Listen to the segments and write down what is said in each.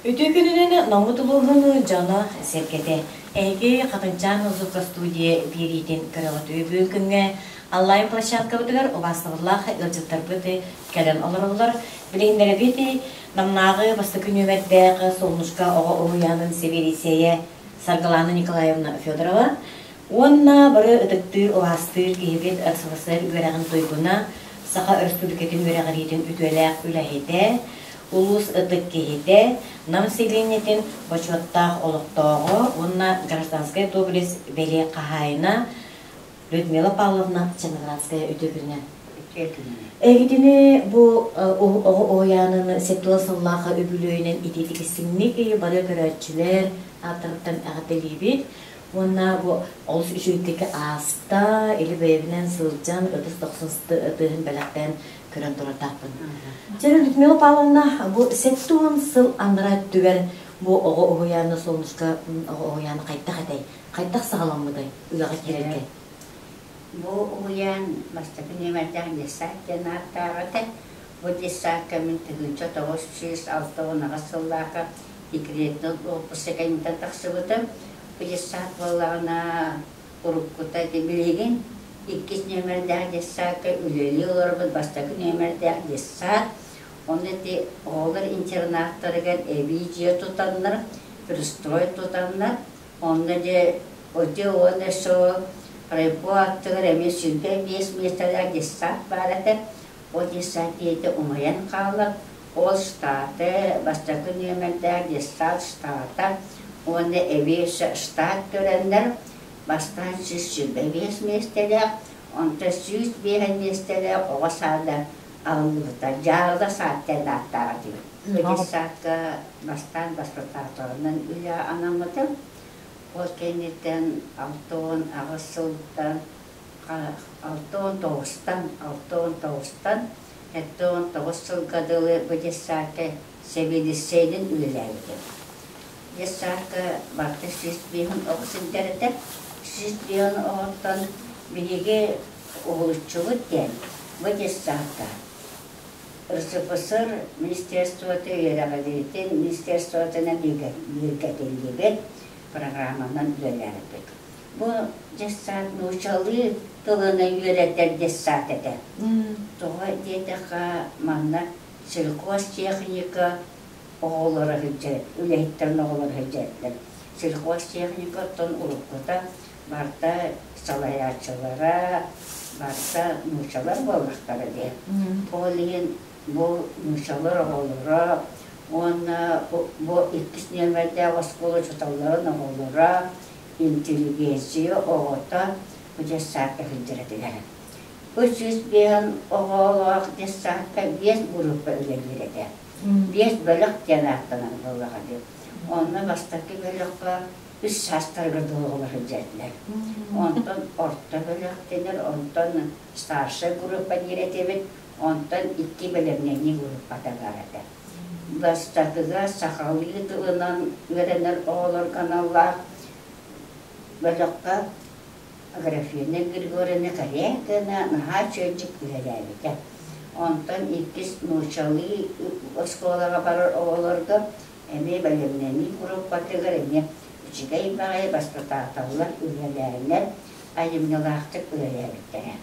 Үтүө күнүнэн Наммыт улууһун дьоно-сэргэтэ! Эһиги Хатынчаан музыка студия биэриитин көрөҕүт. Бүгүн күҥҥэ онлайн площадкабытыгар убаастабыллаах ыалдьыттарбыт кэлэн олороллор. Билиһиннэрэбит Намнааҕы бастакы нүөмэрдээх Солнышко оҕо уһуйаанын сэбиэдиссэйэ Саргылаана Николаевна Федорова уонна бары ытыктыыр, убаастыыр киһибит РСФСР үөрэҕин туйгуна, Саха Өрөспүүбүлүкэтин үөрэҕириитин үтүөлээх үлэһитэ, улуус ытык киһитэ, Нам сэлиэнньэтин бочуоттаах олохтооҕо уонна гражданскай доблесть бэлиэ хаһаайына Людмила Павловна Черноградская үтүө күнүнэн. Үтүө күнүнэн. Эһигитини бу оҕо уһуйаанын сэттэ сыллаах үбүлүөйүнэн итиитик истиҥник бары көрөөччүлэр ааттарыттан эҕэрдэлиибит. Уонна бу олус үчүгэйдик ааста, или бэйэбинэн сылдьан ытыс дохсун тыаһын бэлэхтээн көрөн турардаахпын. Дьэ, Людмила Павловна, бу 70 сыл анараа өттүгэр бу оҕо уһуйаана Солнышко оҕо уһуйаана хайдах этэй? Хайдах саҕаламмытай үлэҕэ киирэргэ? Бу уһуйаан бастакы нүөмэрдээх детсад диэн ааттаах этэ. Бу детсадка мин 1968 сыллаахха декретнэй отпуска кэнниттэн тахсыбытым. Бу детсад буоллаҕына уруккута ити билигин иккис нүөмэрдээх детсадка үлэлии олоробут бастакы нүөмэрдээх детсад. Онно ити оҕолор интернаттарыгар эбии дьиэ тутаннар, пристрой тутаннар, онно дьэ ити уонна өссө райпо аттыгар эмиэ 25 миэстэлээх детсад баар этэ. Ол детсад дьиэтэ умайан хаалан, ол штаты бастакы нүөмэрдээх детсад штата уонна эбии өссө штат көрөннөр бастаан 125 миэстэлээх, онтон 105 миэстэлээх оҕо саада аһыллыбыта. Дьаарыла саад диэн ааттаах этибит. Детсадка бастаан баспытаатарынан үлэ анаммытым. Ол кэнниттэн 68 сылтан 69-тан 69-тан 79 сылга дылы бу детсадка сэбиэдиссэйинэн үлэлээбитим. Детсадка барыта 105 оҕо сылдьар этэ. 105 оҕоттон биһиги уһулуччубут диэн бу детсадка РСФСР министерствота үөрэҕириитин министерствотынан бигэргэтиллибит программанан үлэлээбиппит. Бу детсад нууччалыы тылынан үөрэтэр детсад этэ. Тоҕо диэтэххэ манна сельхозтехника оҕолоро сылдьар, үлэһиттэрин оҕолоро сылдьар этилэр. Сельхозтехника оттон уруккута барыта салайааччылара барыта нууччалар буоллахтара дии. Ол иһин бу нууччалар оҕолоро уонна бу иккис нүөмэрдээх оскуола учууталларын оҕолоро интеллигенция оҕото бу детсадка сылдьар этилэр. Бу 105 оҕолоох детсадка биэс группа үлэлиир этэ. Биэс бөлөх диэн ааттанар буоллаҕа дии. Онно бастакы бөлөххө үс саастарыгар дылы оҕолор сылдьар этилэр. Онтон орто бөлөх дэнэр, онтон старшай группа диир этибит, онтон икки бэлэмнэнии группата баар этэ. Бастакыга сахалыы тылынан үөрэнэр оҕолорго аналлаах бөлөххө Аграфена Григорьевна Корякина наһаа үчүгэйдик үлэлээбитэ. Онтон иккис нууччалыы оскуолаҕа барар оҕолорго эмиэ бэлэмнэнии группатыгар эмиэ үчүгэй баҕайы баспытааталлар үлэлээннэр айымньылаахтык үлэлээбиттэрэ.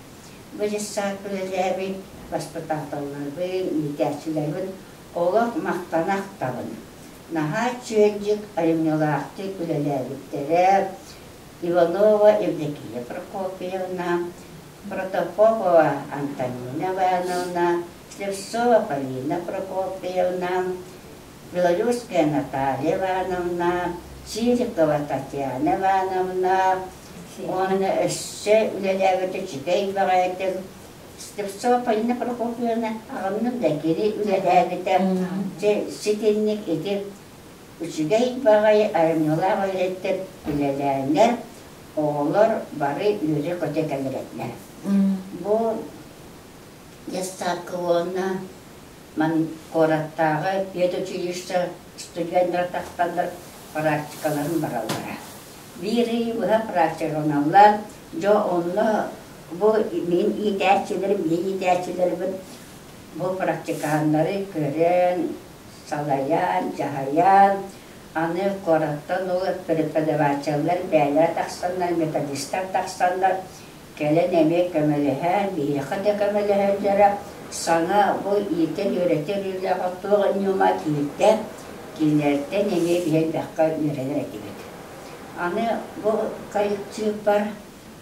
Бу дьыссаакка үлэлээбит баспытааталларбын, иитээччилэрбин олох махтана ахтабын. Наһаа үчүгэйдик айымньылаахтык үлэлээбиттэрэ. Иванова Евдокия Прокопьевна, Протопопова Антонина Ивановна, Слепцова Полина Прокопьевна, Белолюбская Наталья Ивановна, Чирикова Татьяна Ивановна уонна өссө үлэлээбит үчүгэй баҕайытык Слепцова Полина Прокопьевна аҕынным да кини үлэлээбитэ. Дьэ ситинник ити үчүгэй баҕайы айымньылаах үлэһиттэр үлэлээннэр оҕолор бары үөрэ-көтө кэлэр этилэр. Бу детсадка уонна куораттааҕы педучилище студеннара тахсаннар практикаларын бараллара. Биир ый быһа практикаланаллар, дьэ онно бу мин иитээччилэрим, мин иитээччилэрбин бу практиканнары көрөн. Салайан, дьаһайан, аны куораттан ол преподавателлэр бэйэлэрэ тахсаннар, методистар тахсаннар, кэлэн эмиэ көмөлөһөн, биһиэхэ да көмөлөһөллөрө. Саҥа бу иитэр-үөрэтэр үлэҕэ туох ньыма киирдэ, кинилэртэн эмиэ биһи элбэххэ үөрэнэр этибит. Аны бу коллективпар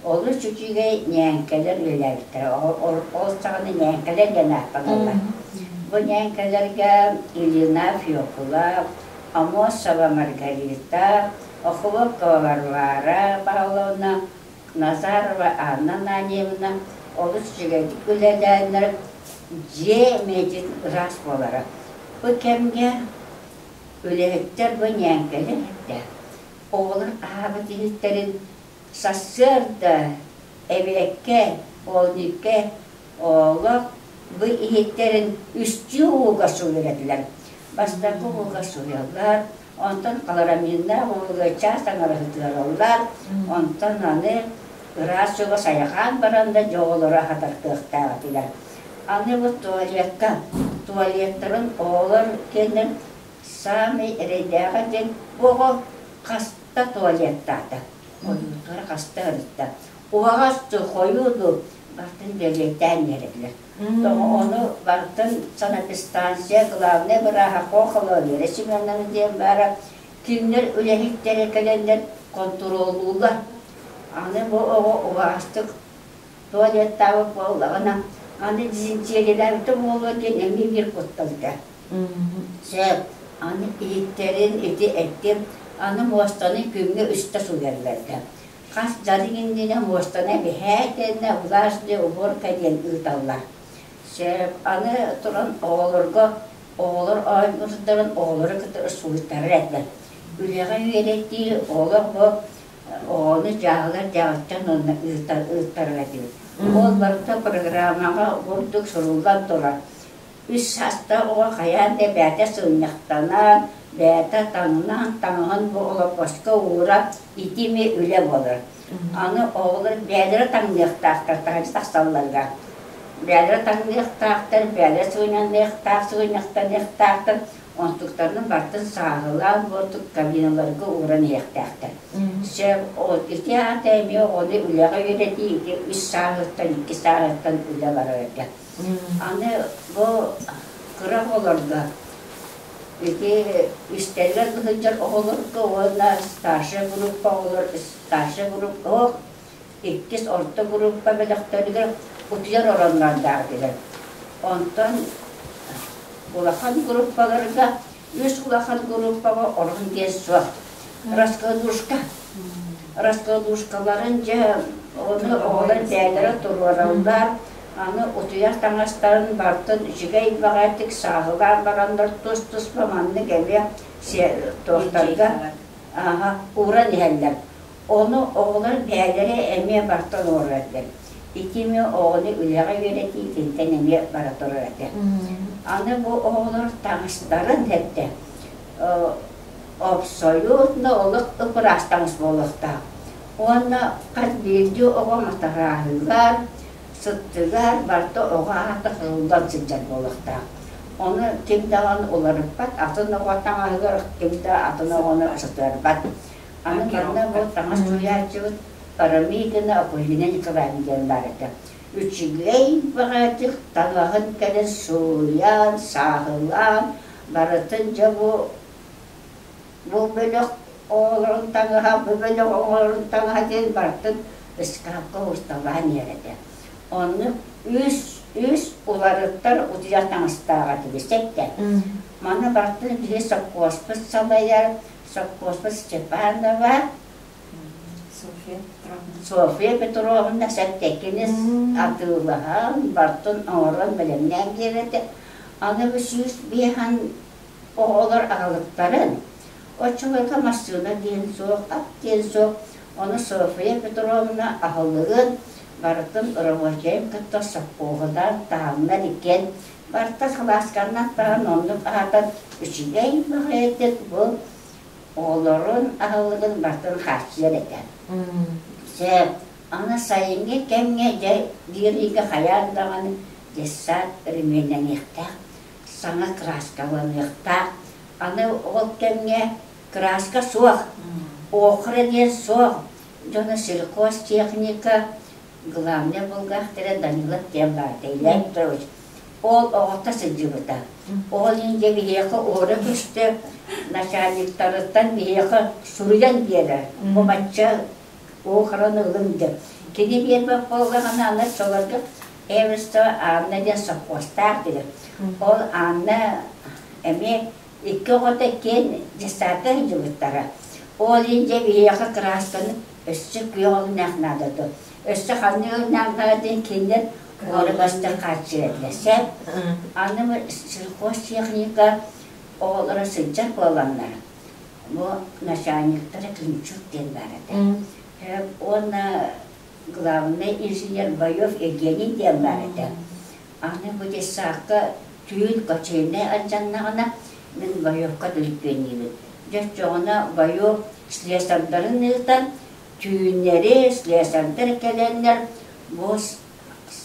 олус үчүгэй ньээҥкэлэр үлэлээбиттэрэ. Ол саҕана ньээҥкэлэр диэн ааттаналлар. Бу ньээҥкэлэргэ Ильина Фёкла, Амосова Маргарита, Охлопкова Варвара Павловна, Назарова Анна Ананьевна олус үчүгэйдик үлэлээннэр дьиэ миэтин ыраас буолара. Бу кэмҥэ үлэһиттэр бу ньээҥкэлэр этэ. Оҕолор аһаабыт иһиттэрин сарсыарда эбиэккэ, полдникка оҕолор бу иһиттэрин үстүү ууга сууйар этилэр. Бастакы ууга сууйаллар, онтон хлораминнаах ууга чаас аҥара сытыараллар, онтон аны ыраас ууга сайҕаан баран да дьоҕолоро аһатар кыахтаах этилэр. Аны бу туалекка, туалеттарын оҕолор кэннин саамай эрэйдээҕэ диэн бу оҕо хаста туалеттаата, ойуутугар хаста ырытта. Уһаҕас дуу, хойуу дуу барытын бэлиэтээн иһэр Тоҕо ону барытын санэпидстанция главнай бырааһа Хохолова Вера Семеновна диэн баара, кинилэр үлэһиттэрэ кэлэннэр хонтуруоллууллар. Аны бу оҕо убаҕастык туалеттаабыт буоллаҕына, аны дизентериялаабыта буолуо диэн эмиэ биир кутталга. Сөп, аны иһиттэрин ити эттим, аны муостаны күҥҥэ үстэ сууйалларга. Хас дьарык иннинэ муостаны эбэһээтэннэ влажный уборка диэн ыыталлар. Сөп, аны туран оҕолорго оҕолор оонньуурдарын оҕолору кытта суруйтарар этилэр. Үлэҕэ үөрэтии олох бу оҕону дьааһылар дьаҕыттан уонна ыыттарар этибит. Ол барыта программаҕа курдук суруллан турар. Үс саастаах оҕо хайаан да бэйэтэ сынньахтанан, бэйэтэ таҥнан, таҥаһын бу олоппоско ууран ити эмиэ үлэ буолар. Аны оҕолор бэйэлэрэ таҥныахтаахтар таһырдьа тахсалларыгар. Бэйэлэрэ таҥныахтаахтар, бэйэлэрэ сыгынньаныахтаах, сыгынньахтаныахтаахтар, онтуктарын барытын сааһылаан буортук кабиналарга ууран иһиэхтээхтэр. Сөп, ити аата эмиэ оҕону үлэҕэ үөрэтии ити үс сааһыттан, икки сааһыттан үлэ барар этэ. Аны бу кыра оҕолорго ити үстэригэр сылдьар оҕолорго уонна старшая группа оҕолор старшая группа иккис орто группа бөлөхтөрүгэр утуйар ороннордоох этилэр. Онтон улахан группаларга үс улахан группаҕа орон диэн суох. Раскладушка. Раскладушкаларын дьэ ону оҕолор бэйэлэрэ туруораллар. Аны утуйар таҥастарын барытын үчүгэй баҕайытык сааһылаан бараннар тус-туспа маннык эмиэ туохтарга ууран иһэллэр. Ону оҕолор бэйэлэрэ эмиэ барытын оҥорор этилэр. Ити эмиэ оҕону үлэҕэ үөрэтии итинтэн эмиэ бара турар этэ. Аны бу оҕолор таҥастарын эттэ абсолютно олох ып-ыраас таҥас буолуохтаах. Уонна хас биирдии оҕо матарааһыгар, сыттыгар барыта оҕо аата суруллан сылдьар буолуохтаах. Ону ким даҕаны уларыппат, атын оҕо таҥаһыгар ким да атын оҕону сытыарбат. Аны манна бу таҥас суруйааччыбыт Парамидина Акулина Николаевна диэн баар этэ. Үчүгэй баҕайытык таҥаһын кэлэн сууйан, сааһылаан, барытын дьэ бу бу бөлөх оҕолорун таҥаһа, бу бөлөх оҕолорун таҥаһа диэн барытын ыскаапка уурталаан иһэр этэ. Оннук үс үс уларыттар утуйар таҥастааҕа этибит Маны барытын биһи сопхуоспут салайар, сопхуоспут Степанова, Софья Петровна Сэттэкинис атыылаһан, барытын оҥорон бэлэмнээн биэрэрэ. Аны бу 105 оҕолор аҕалыктарын, оччолорго массыына диэн суох, ат диэн суох, ону Софья Петровна аһылыгын барытын рабочайын кытта сопхуоһунан таһыннар иккиэн барыта салаасканнан таһан оннук аһатан үчүгэй баҕайытык бу оҕолорун аһылыгын барытын хааччыйар этэ. Сөп, аны сайыҥҥы кэмҥэ дьэ биир ыйга хайаан даҕаны детсад өрөмүөннэниэхтээх, саҥа краскаланыахтаах. Аны ол кэмҥэ кырааска суох, охра диэн суох. Дьоно сельхозтехника главнай булгахтара Данилов диэн баар Илья Петрович. Ол оҕото сылдьыбыта. Ол иһин дьэ биһиэхэ уһура түстэ, начальниктарыттан биһиэхэ суруйан биэрэр. Бу бачча охраны ылыҥ деп. Кини биэрбэт буоллаҕына аны оччолорго Эверстова Анна диэн сопхуостаах диэн. Ол Анна эмиэ икки оҕото иккиэн дьыссаакка сылдьыбыттара. Ол иһин дьэ биһиэхэ кыраасканы өссө күөх өҥнөөх наада дуо? Өссө ханнык өҥнөөх наада диэн кинилэр уора бастар хааччыйар этилэр. Сөп. Аны сельхозтехника оҕолоро сылдьар буоланнар бу начальниктара Климчук диэн баар этэ. Уонна главный инженер Боев Евгений диэн баар этэ. Аны бу детсадка түүн кочейнай алдьаннаҕына мин Боевка түлүпүөннүүбүн. Дьэ оччоҕуна Боев слесарьдарын ыытан түүннэри слесарьдар кэлэннэр бу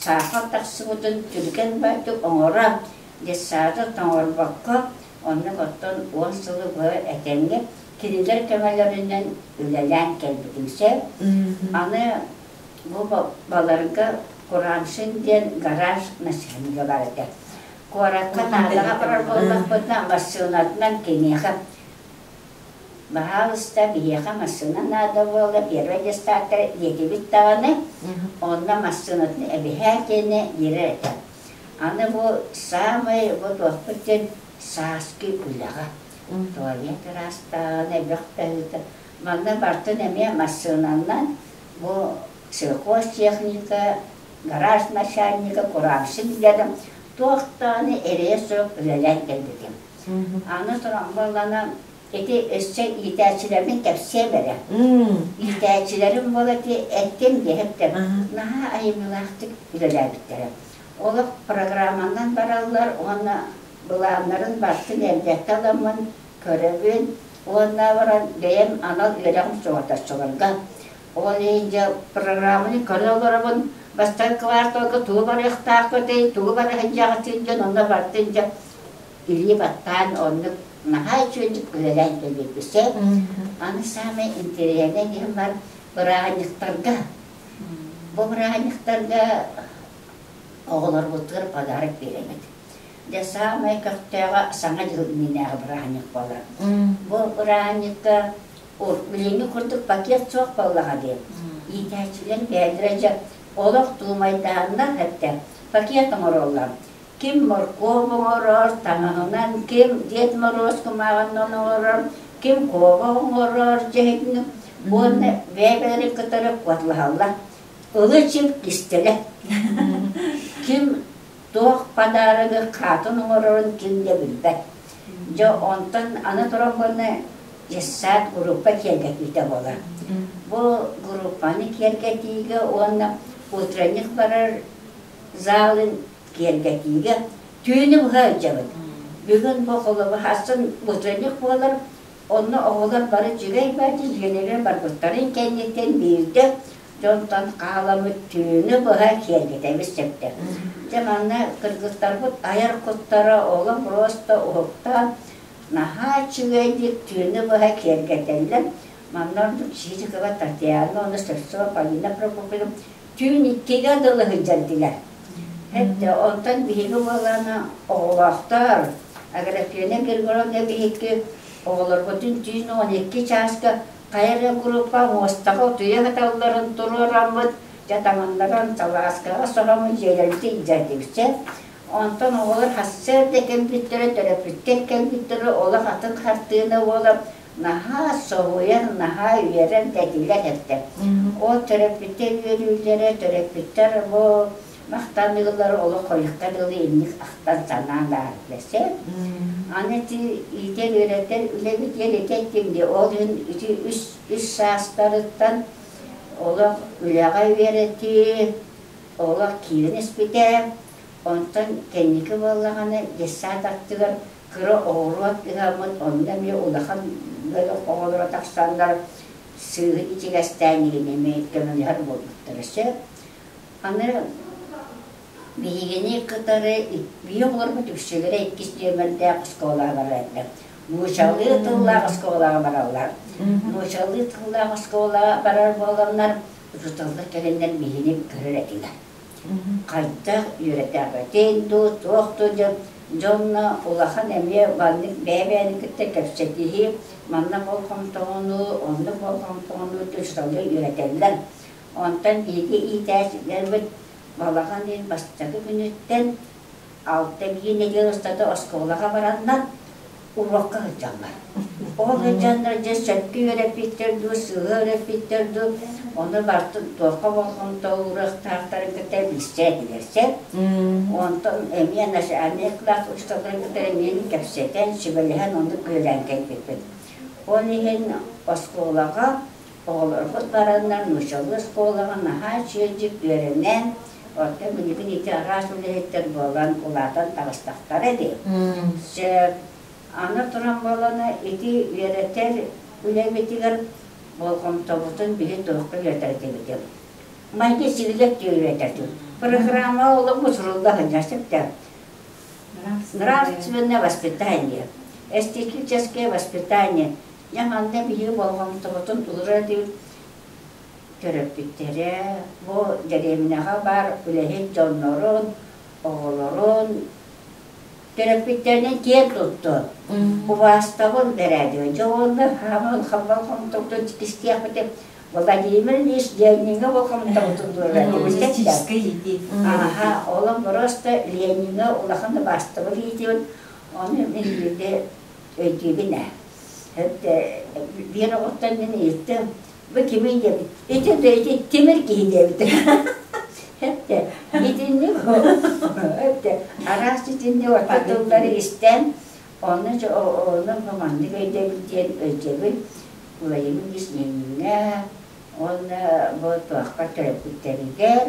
саахал тахсыбытын түргэн баайдык оҥорон детсады тоҥорбокко оннук оттон 10 сылы быһа этэҥҥэ кинилэр көмөлөрүнэн үлэлээн кэлбитим сөп. Аны бу баларга Курамшин диэн гараж начальнига бар этэ. Куоракка наадаҕа барар буоллахпытына массыынатынан киниэхэ баһаалыста биһиэхэ массыына наада буолла первый дестактар диэтибит даҕаны онно массыынатын эбиһээ диэни биэрэр этэ. Аны бу саамай бу туохпут диэн сааскы үлэҕэ туалет ыраастааҕын элбэх таһыыта манна бартын эмиэ массыынанан бу сельхозтехника гараж начальника курамшин диэн туох даҕаны эрэйэ суох үлэлээн кэлбитим. Аны туран буоллана ити өссө иитээччилэрбин кэпсиэм эрэ. Иитээччилэрим буола ити эттим диэһиптэр наһаа айымньылаахтык үлэлээбиттэрэ. Олох программанан бараллар уонна былааннарын барытын эрдэттэ ыламмын көрөбүн уонна баран бэйэм анал үөрэҕим суотаччыларга. Ол иһин дьэ программаны көрө олоробун, бастакы кварталга тугу барыахтаахпытый, тугу бара сылдьаҕытый диэн онно барытын дьэ илии баттаан оннук наһаа үчүгэйдик үлэлээн кэлбиппит. Аны саамай интэриэһинэй киһим бар бырааһынньыктарга. Бу бырааһынньыктарга оҕолорбутугар подарок биэрэбит. Дьэ саамай көхтөөҕө Саҥа дьыл иннинээҕи бырааһынньык буолар. Бу бырааһынньыкка билиҥҥи курдук пакет суох буоллаҕа дии. Иитээччилэр бэйэлэрэ дьэ олох туумайдааннар эттэ пакет оҥороллор. Ким моркуоп оҥорор, таҥаһынан, ким Дед Моруос кумааҕынан оҥорор, ким куобах оҥорор дьэһитин уонна бэйэ-бэйэлэрин кытары куоталаһаллар. Ылы-чып кистэлэ. Ким туох подарогы хаатын оҥорорун ким да билбэт. Дьэ онтон аны туран буолна детсад группа киэргэтиитэ буолар. Бу группаны киэргэтиигэ уонна утренник барар залын киэргэтиигэ түүнү быһа илдьэбит. Бүгүн бу холобур хассын утренник буолар, онно оҕолор бары үчүгэй баайы дьиэлэригэр барбыттарын кэнниттэн биирдэ дьонтон хааламмыт түүнү быһа киэргэтэбит сөптөөх. Дьэ манна кыргыттарбыт айар куттара олох просто уһуктаан наһаа үчүгэйдик түүнү быһа киэргэтэллэр. Манна ордук Чижикова Татьяна уонна Сырцова Полина Прокопьевна түүн иккигэ дылы сылдьардылар. Эттэ онтон биһиги буоллаҕына оҕолоохтор Аграфена Григорьевна биһикки оҕолорбутун түүн 12 чааска хайа эрэ группа муостаҕа утуйа сыталларын туруораммыт, дьэ таҥыннаран салааскаҕа соһоммут дьиэлэрбитин илдьэрдибит. Онтон оҕолор сарсыарда кэлбиттэрэ, төрөппүттэр кэлбиттэрэ олох атын хартыына буолан наһаа соһуйан, наһаа үөрэн тэтилэр этэ. Ол төрөппүттэр үөрүүлэрэ, төрөппүттэр бу махтаныылара олох хойукка дылы инник ахтан санаан аарыйа Аны ити иитэр-үөрэтэр үлэбитигэр ити эттим дии, ол иһин ити үс саастарыттан олох үлэҕэ үөрэтии, олох киирэн испитэ. Онтон кэнники буоллаҕына детсад аттыгар кыра оҕуруот ыһаммыт, онно эмиэ улахан бөлөх оҕолоро тахсаннар сыыһы ичигэстээн эмиэ көмөлөһөр буолбуттара сөп. Аны биһигини кытары биир оҕолорбут үксүлэрэ иккис нүөмэрдээх оскуолаҕа барар этилэр. Нуучалыы тыллаах оскуолаҕа бараллар. Нуучалыы тыллаах оскуолаҕа барар буоланнар, учууталлар кэлэннэр биһини көрөр этилэр. Хайдах үөрэтээбэтин дуу, туох дуу диэн дьонно улахан эмиэ маннык бэйэ-бэйэни кытта кэпсэтиһии, манна болҕомтоҕуну, оннук болҕомтоҕуну учууталлар үөрэтэллэр. Онтон биһиги иитээччилэрбит балаҕан ыйын бастакы күнүттэн 6-биир нэдиэлэ устата оскуолаҕа бараннар уруокка сылдьаллар. Ол сылдьаннар дьэ сөпкө үөрэппиттэр дуу, сыыһа үөрэппиттэр дуу, ону барытын туохха болҕомто ууруохтаахтарын кытта билсэ этилэр сөп. Онтон эмиэ начальник класс учууталларын кытта эмиэ кэпсэтэн, сүбэлэһэн оннук үлэлээн кэлбиппит. Ол иһин оскуолаҕа оҕолорбут бараннар нууччалыы оскуолаҕа наһаа үчүгэйдик үөрэнэн, оттон билигин ити араас үлэһиттэр буолан улаатан таҕыстахтара дии. Сөп. Аны туран буолана ити үөрэтэр үлэбитигэр болҕомтобутун биһи туохха үөрэтэр этибитий? Майгы силигэр үөрэтэртим. Программа олох сурулла сылдьар сөптөөх. Нравственное воспитание, эстетическое воспитание. Дьэ манна биһиги болҕомтобутун уурар этибит төрөппүттэрэ, бу дэриэбинэҕэ баар үлэһит дьоннорун, оҕолорун төрөппүттэринэн киэн туттун, убаастабыл бэрээдэгэ. Дьэ уонна хааман болҕомтобутун истиэхпитин Владимир Ильич Лениҥҥэ болҕомтобутун уурар этибит. Аха, ол просто Лениҥҥэ улахан убаастабыл иитибит. Ону мин биирдэ өйдүүбүн ээ. Биир оҕоттон мин ыйыттым, бу кимий диэбит. Ити да ити тимир киһи диэбит. Эттэ, итинник эттэ, араас итинник орто тыллары истэн, онно ону маннык өйдөбүл диэн өйдөбүл Владимир Ильич Лениҥҥэ уонна бу туохха төрөппүттэригэр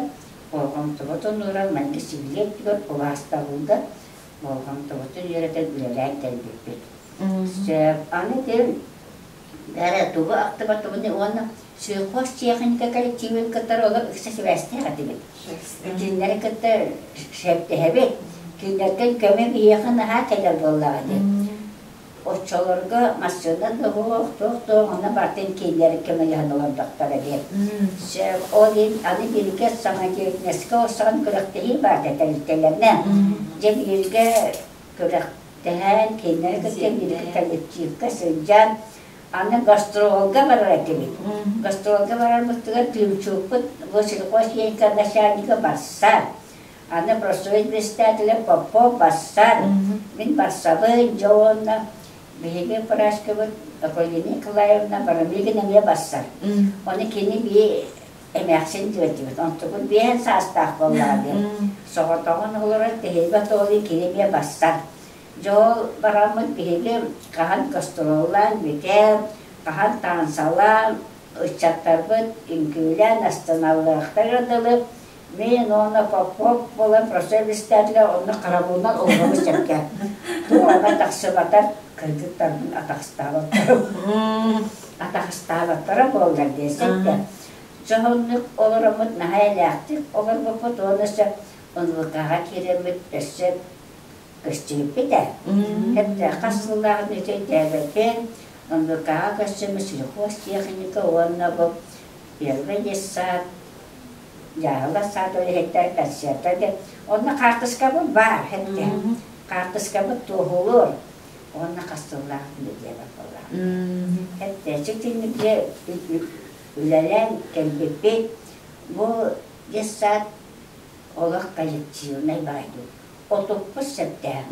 болҕомтобутун ууран маннык сибилиэт түгэр убаастабылга болҕомтобутун үөрэтэн үлэлээн кэлбиппит. Сөп. Аны ити бары тугу ахтыбатыбыный уонна сельхозтехника коллективын кытары олор ыкса сибээстээх этибит. Итиннэри кытта шефтэһэбит. Кинилэртэн көмө биһиэхэ наһаа кэлэр буоллаҕа дии. Оччолорго массыына да суох, туох да онно барытын кинилэри көмөлөһөн олордохторо дии. Сөп. Ол иһин аны бииргэ самодеятельноска охсоон күрэхтэһии баар тэрилтэлэринэн. Дьэ бииргэ күрэх Тэһээн кинилэри кытта бииргэ коллективка сылдьан, аны гастролга барар этибит. Гастролга барарбытыгар Климчукпут Васильков начальника барсар. Аны простой председателя Попов барсар. Мин барсабын, дьэ уонна биһиги Парашкабыт Акулина Николаевна Барамыгин эмиэ барсар. Оны кини бии эмээхсин диэтибит. Онтукун биэһэн саастаах буоллаҕа диэн. Соҕотоҕун олорор тэһийбэт оҕолуу кини эмиэ барсар. Дьэ ол бараммыт биһиги хаһан гастроллаан бүтэн, хаһан таансалаан, ыччаттарбыт үҥкүүлээн астыналлыахтарыгар дылы мин уонна Попов буолан простой председателя онно харабылынан олоробут сөпкө. Туох тахсыбатар кыргыттарбын атахстаабаттарым. Атахстаабаттара буоллар диэсэк да. Дьоһуннук олороммут наһаа элээхтик олорбуппут уонна өссө НВК-ҕа киирэммит өссө көстүбүппүт ээ. Хэптэ хас сыллааҕын өйдөөбөппүн. НВК-ҕа көрсөммүт сельхозтехника уонна бу первый детсад, дьааһыла саад үлэһиттэр концертар диэн. Онно хаартыскабыт баар хэптэ. Хаартыскабыт туоһулуур. Уонна хас сыллааҕын диэбэт буоллаҕым. Хэптэ итинник үлэлээн кэлбиппит. Бу детсад олох коллективнай баайдыы. Отуппут сөптөөх.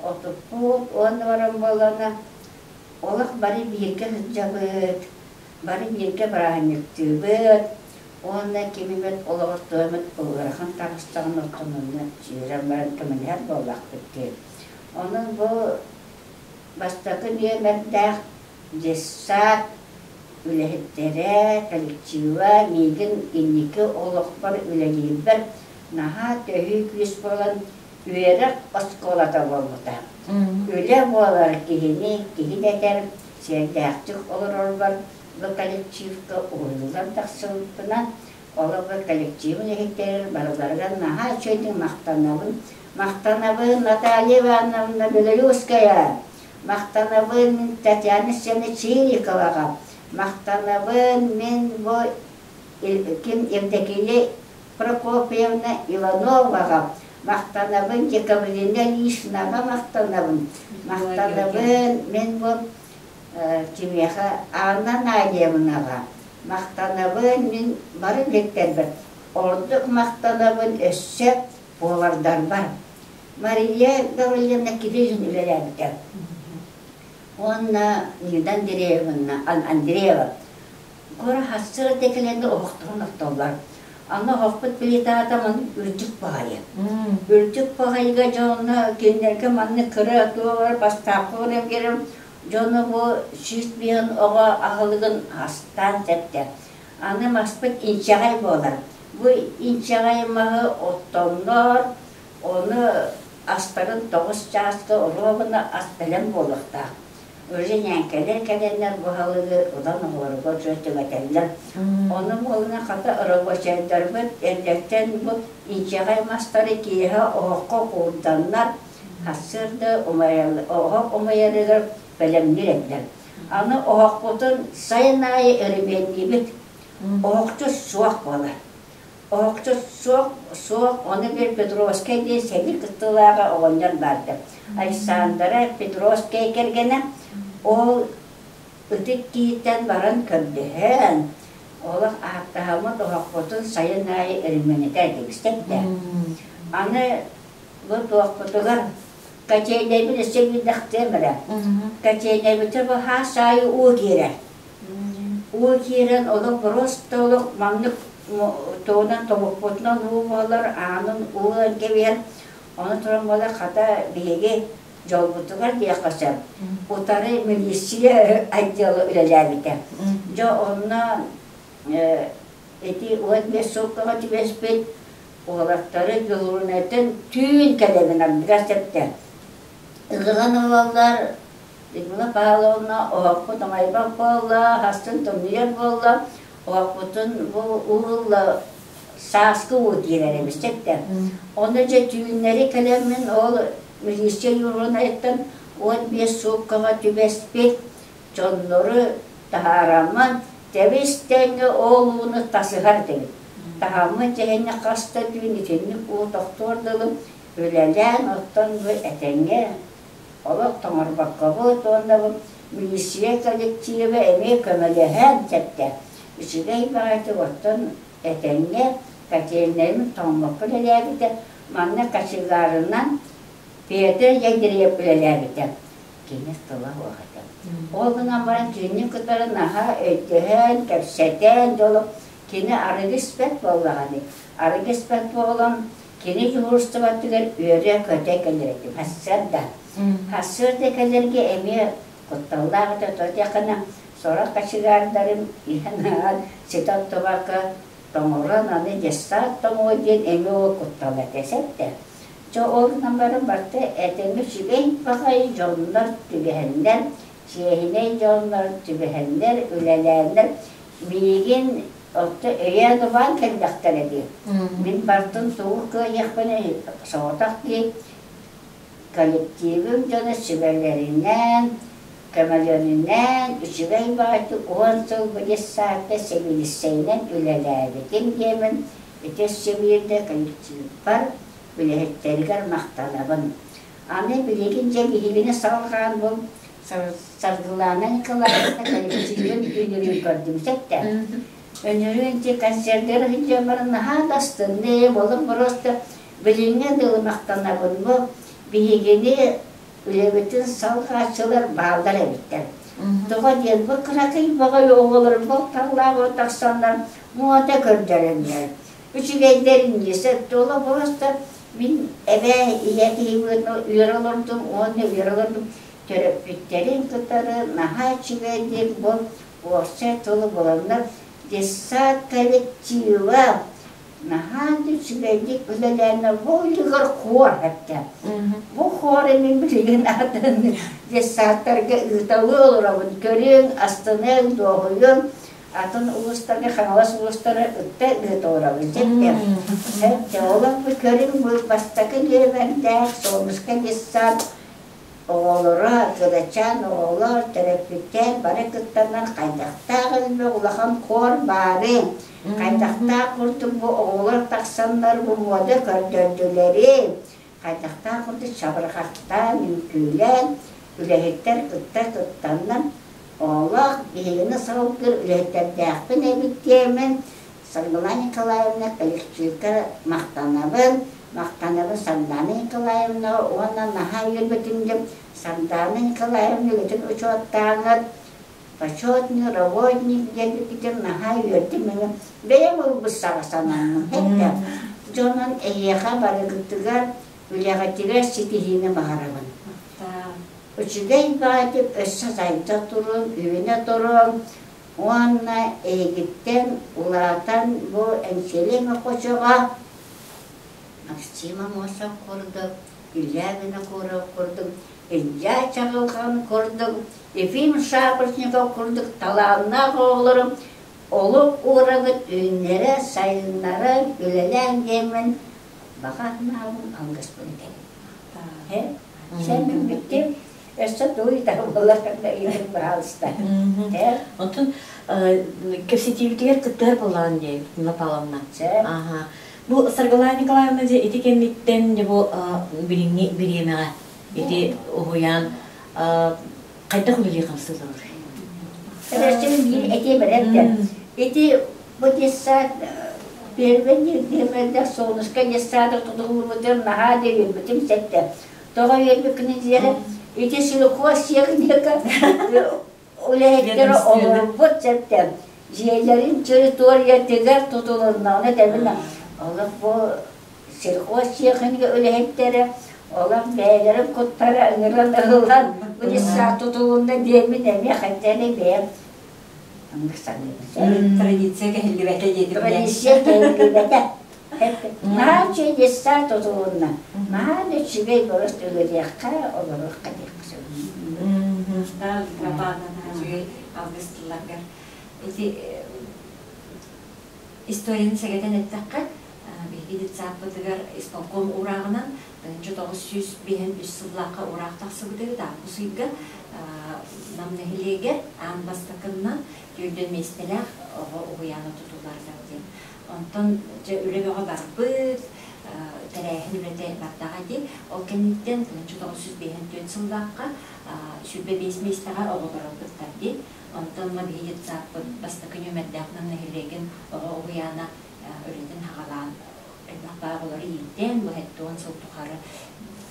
Отуппут уонна баран буоллаҕына олох бары бииргэ сылдьабыт, бары бииргэ бырааһынньыктыыбыт уонна ким эмит олоҕор туох эмит ыарахан таҕыстаҕына оттон онно сүүрэн баран көмөлөһөр буоллахпыт дии. Онон бу бастакы нүөмэрдээх детсад үлэһиттэрэ, коллектива миигин инники олохпор үлэлиирбэр наһаа төһүү күүс буолан үөрэх оскуолата буолбута. Үлэ буолар киһини киһи дэтэр, сиэрдээхтик олорорбор бу коллективка уһуйуллан тахсыбыппынан, олорбор коллектив үлэһиттэригэр барыларыгар наһаа үчүгэйдик махтанабын. Махтанабын Наталья Ивановна Белолюбская! Махтанабын мин Татьяна Алексеевна Чириковаҕа. Махтанабын мин бу ким Евдокия Прокопьевна Ивановаҕа. Махтанабын Декабрина Ильиничнаҕа махтанабын. Махтанабын мин бу кимиэхэ Анна Надиевнаҕа. Махтанабын мин бары үлэттэрбэр. Ордук махтанабын өссө повардарбар. Мария Гаврильевна Кириллин үлэлээбитэ. Уонна Нина Андреевна, Андреева Куора хасчыра тэкилэннэ оһохторун оттоллор. Аны оһохпут плитата маны үрдүк баҕайы. Үрдүк баҕайыга дьонно кинилэргэ маннык кыра туолар бастаахха гынан биэрэн дьону бу 105 оҕо аһылыгын астаан тэптэ. Аны маспыт инчэҕэй буолар. Бу инчэҕэй маһы оттоннор, ону астарын 9 чааска оруобуна ас бэлэм буолуохтаах. Уже ньээҥкэлэр кэлэннэр бу аһылыгы ылан оҕолорго түҥэтэллэр. Ону буолуна хата рабочайдарбыт эрдэттэн бу инчэҕэй мастары киэһэ оһоххо куурданнар, сарсыарда оһох умайарыгар бэлэмниир этилэр. Аны оһохпутун сайын аайы өрөмүөннүүбүт. Оһохчут суох буолар. Оһохчут суох, суох, ону бир Петровскай диэн сэрии кыттыылааҕа оҕонньор баарда. Александра Петровскай кэргэнэ ол ытык киһиттэн баран көрдөһөн, олох ааттаһаммыт оһохпутун сайын аайы өрөмүөннэтэ этибит. Аны бу туохпутугар котельнайбыт өссө биирдэхтиэм эрэ. Котельнайбытыгар бу хаас аайы уу киирэр. Уу киирэн олох просто олох маннык тугунан тобукпутунан уу буолар, аанын уу ылан кэбиһэр. Ону туран буолар хата биһиги дьолбутугар диэххэ сөп. Утары милиция отдела үлэлээбитэ. Дьэ онно ити 15 сууккаҕа түбэспит уолаттары дьуһуурунайтан түүн кэлэбин ардыгар сөптө. Ыгылан ылаллар, Людмила Павловна оһохпут оҥойбот буолла, хастын тымныйар буолла, оһохпутун бу уу сааскы уу киирэр эбит сөптө. Ону дьэ түүннэри кэлэммин ол милиция юрунайыттан 15 сууккаҕа түбэспит дьоннору таһаараммын тэбис-тэҥҥэ ол ууну тасыһар этибит. Таһаммыт дьэһиннэ хас да түүн итинник уу тохтуор дылы үлэлээн, оттон бу этэҥҥэ олох тоҥорбоккобут уонна бу милиция коллектива эмиэ көмөлөһөн сөптө. Үчүгэй баҕайытык оттон этэҥҥэ котельнайым тоҥмокко үлэлээбитэ. Манна кочегарынан Петр Ядреев үлэлээбитэ. Кини тыла суох этэ. Ол гынан баран кинини кытары наһаа өйдөһөн, кэпсэтэн дьолу кини арыгы испэт буоллаҕа Арыгы испэт буолан кини дьуһуурустубатыгар үөрэ-көтө кэлэр этим. Сарсыарда. Сарсыарда кэлэргэ эмиэ кутталлаах этэ. То диэххинэ сорох кочегардарым иһэн-аһаан ситэ оттубакка тоҥорон аны детсад тоҥуо диэн эмиэ ол куттал этэ сөптө. Дьэ ол гынан баран барыта этэҥҥэ үчүгэй баҕайы дьоннор түбэһэннэр, чиэһинэй дьоннор түбэһэннэр, үлэлээннэр миигин отто өйөөн-убаан кэллэхтэрэ дии. Мин бартын тугу кыайыахпыный соҕотох дии коллективым дьоно сүбэлэринэн, көмөлөрүнэн үчүгэй баҕайытык 10 сыл бу детсадка сэбиэдиссэйинэн үлэлээбитим диэмин ити өссө биирдэ коллективпар үлэһиттэригэр махтанабын. Аны билигин дьэ биһигини салҕаан бу Саргылаана Николаевна коллективын үнүрүүн көрдүм сөптө. Үнүрүүн ти концердер сылдьан баран наһаа да астынным, олох просто билиҥҥэ дылы махтанабын бу биһигини үлэбитин салҕааччылар бааллар эбиттэр. Тоҕо диэн бу кыракый баҕайы оҕолорум балталлаах тахсаннар муода көрдөрөннөр. Үчүгэйдэрин дии олох просто мин эбээ ийэ киһи быһыытынан үөрэ олордум уонна үөрэ олордум төрөппүттэрин кытары наһаа үчүгэйдик бу уопсай тылы буланнар детсад коллектива наһаа да үчүгэйдик үлэлээннэр бу үлүгэр хор эттэ. Бу хор мин билигин атын детсадтарга ыыталыы олоробун көрүөҥ, астыныаҥ, дуоһуйуоҥ атын улуустарга Хаҥалас улуустара ытта ыыта олоробун сөптө. Сөптө олох бу көрүҥ бу бастакы нүөмэрдээх Солнышко детсад. Оҕолоро, кырачаан оҕолор, төрөппүттэр бары кыттаннар хайдахтаах элбэх улахан хор баарын, хайдахтаах курдук бу оҕолор тахсаннар бу муода көрдөрдүлэрин, хайдахтаах курдук чабырҕахтаан, үҥкүүлээн, үлэһиттэр кытта кыттаннар, оҕолоох биһигини салгыр үлэһиттэрдээхпин эбит диэммин Саргылана Николаевна коллективка махтанабын, махтанабын Сардаана Николаевнаҕа уонна наһаа үөрбүтүм диэн Сардаана Николаевна үлэтин учуоттааҥҥыт почетный работник диэбиккитин наһаа үөрдүм мин бэйэм ылбыт саҕа сананным хэттэ дьонун эһиэхэ барыгытыгар үлэҕитигэр ситиһиини баҕарабын үчүгэй баҕайытык өссө сайда туруҥ үүнэ туруҥ Уонна эһигиттэн улаатан бу Эҥсиэли Мохочоҕо Максим Аммосов курдук, Илья Винокуров курдук, Илья Чаҕылҕан курдук, Ефим Шапошников курдук талааннаах оҕолорум олук уурагыт үүннэрэ, сайыннара үлэлээн диэммин баҕа санаабын алгыспын этэбин. Сен бүттүм. Өссө тугу ыйытар буоллар ыйытыҥ баһаалыста. Онтон кэпсэтиибитигэр кыттыһар буоллаҕын дии, Людмила Павловна. Ага. Бу Саргылана Николаевна дьэ ити кэнниттэн дьэ бу билиҥҥи бириэмэҕэ ити уһуйаан хайдах үлэлии хамсыы олорор? Өссө биир этиэ бэрээттэ. Ити бу детсад первый диэмэллэх солнышко детсада тутуллубутун наһаа диэбиппитим сэттэ. Тоҕо үөрбүккүнүй диэри ити сельхозтехника үлэһиттэрэ олорбут сиртэн дьиэлэрин территориятыгар тутулуннаҕына тэбинэ олох бу сельхозтехника үлэһиттэрэ олох бэйэлэрин куттара ыҥыран ыһыллан бу детсад тутулунна диэммин эмиэ хайдах эрэ бэйэм оннук саныыбын. Традиция кэһиллибэтэ диэтим. Традиция кэһиллибэтэ. Наһаа үчүгэй детсад тутулунна. Наһаа да үчүгэй просто үлэлиэххэ, олоруохха диэххэ сөп. Үчүгэй алгыс тылларгар. Ити историяны сэгэтэн эттэххэ, биһиги детсадпытыгар исполком уурааҕынан 1953 сыллаахха уураах тахсыбыт эбит август ыйга Нам нэһилиэгэр аан бастакыннан 4 миэстэлээх оҕо уһуйаана тутулларыгар диэн. Онтон дьэ үлэ бөҕө барбыт, тэрээһин үлэтэ бардаҕа дии. Ол кэнниттэн 1954 сыллаахха 25 миэстэҕэ оҕолор ылбыттар дии. Онтон ма биһиги детсадпыт бастакы нүөмэрдээх Нам нэһилиэгин оҕо уһуйаана үлэтин хаҕалаан элбэх баа оҕолору иитэн, бу 70 сыл тухары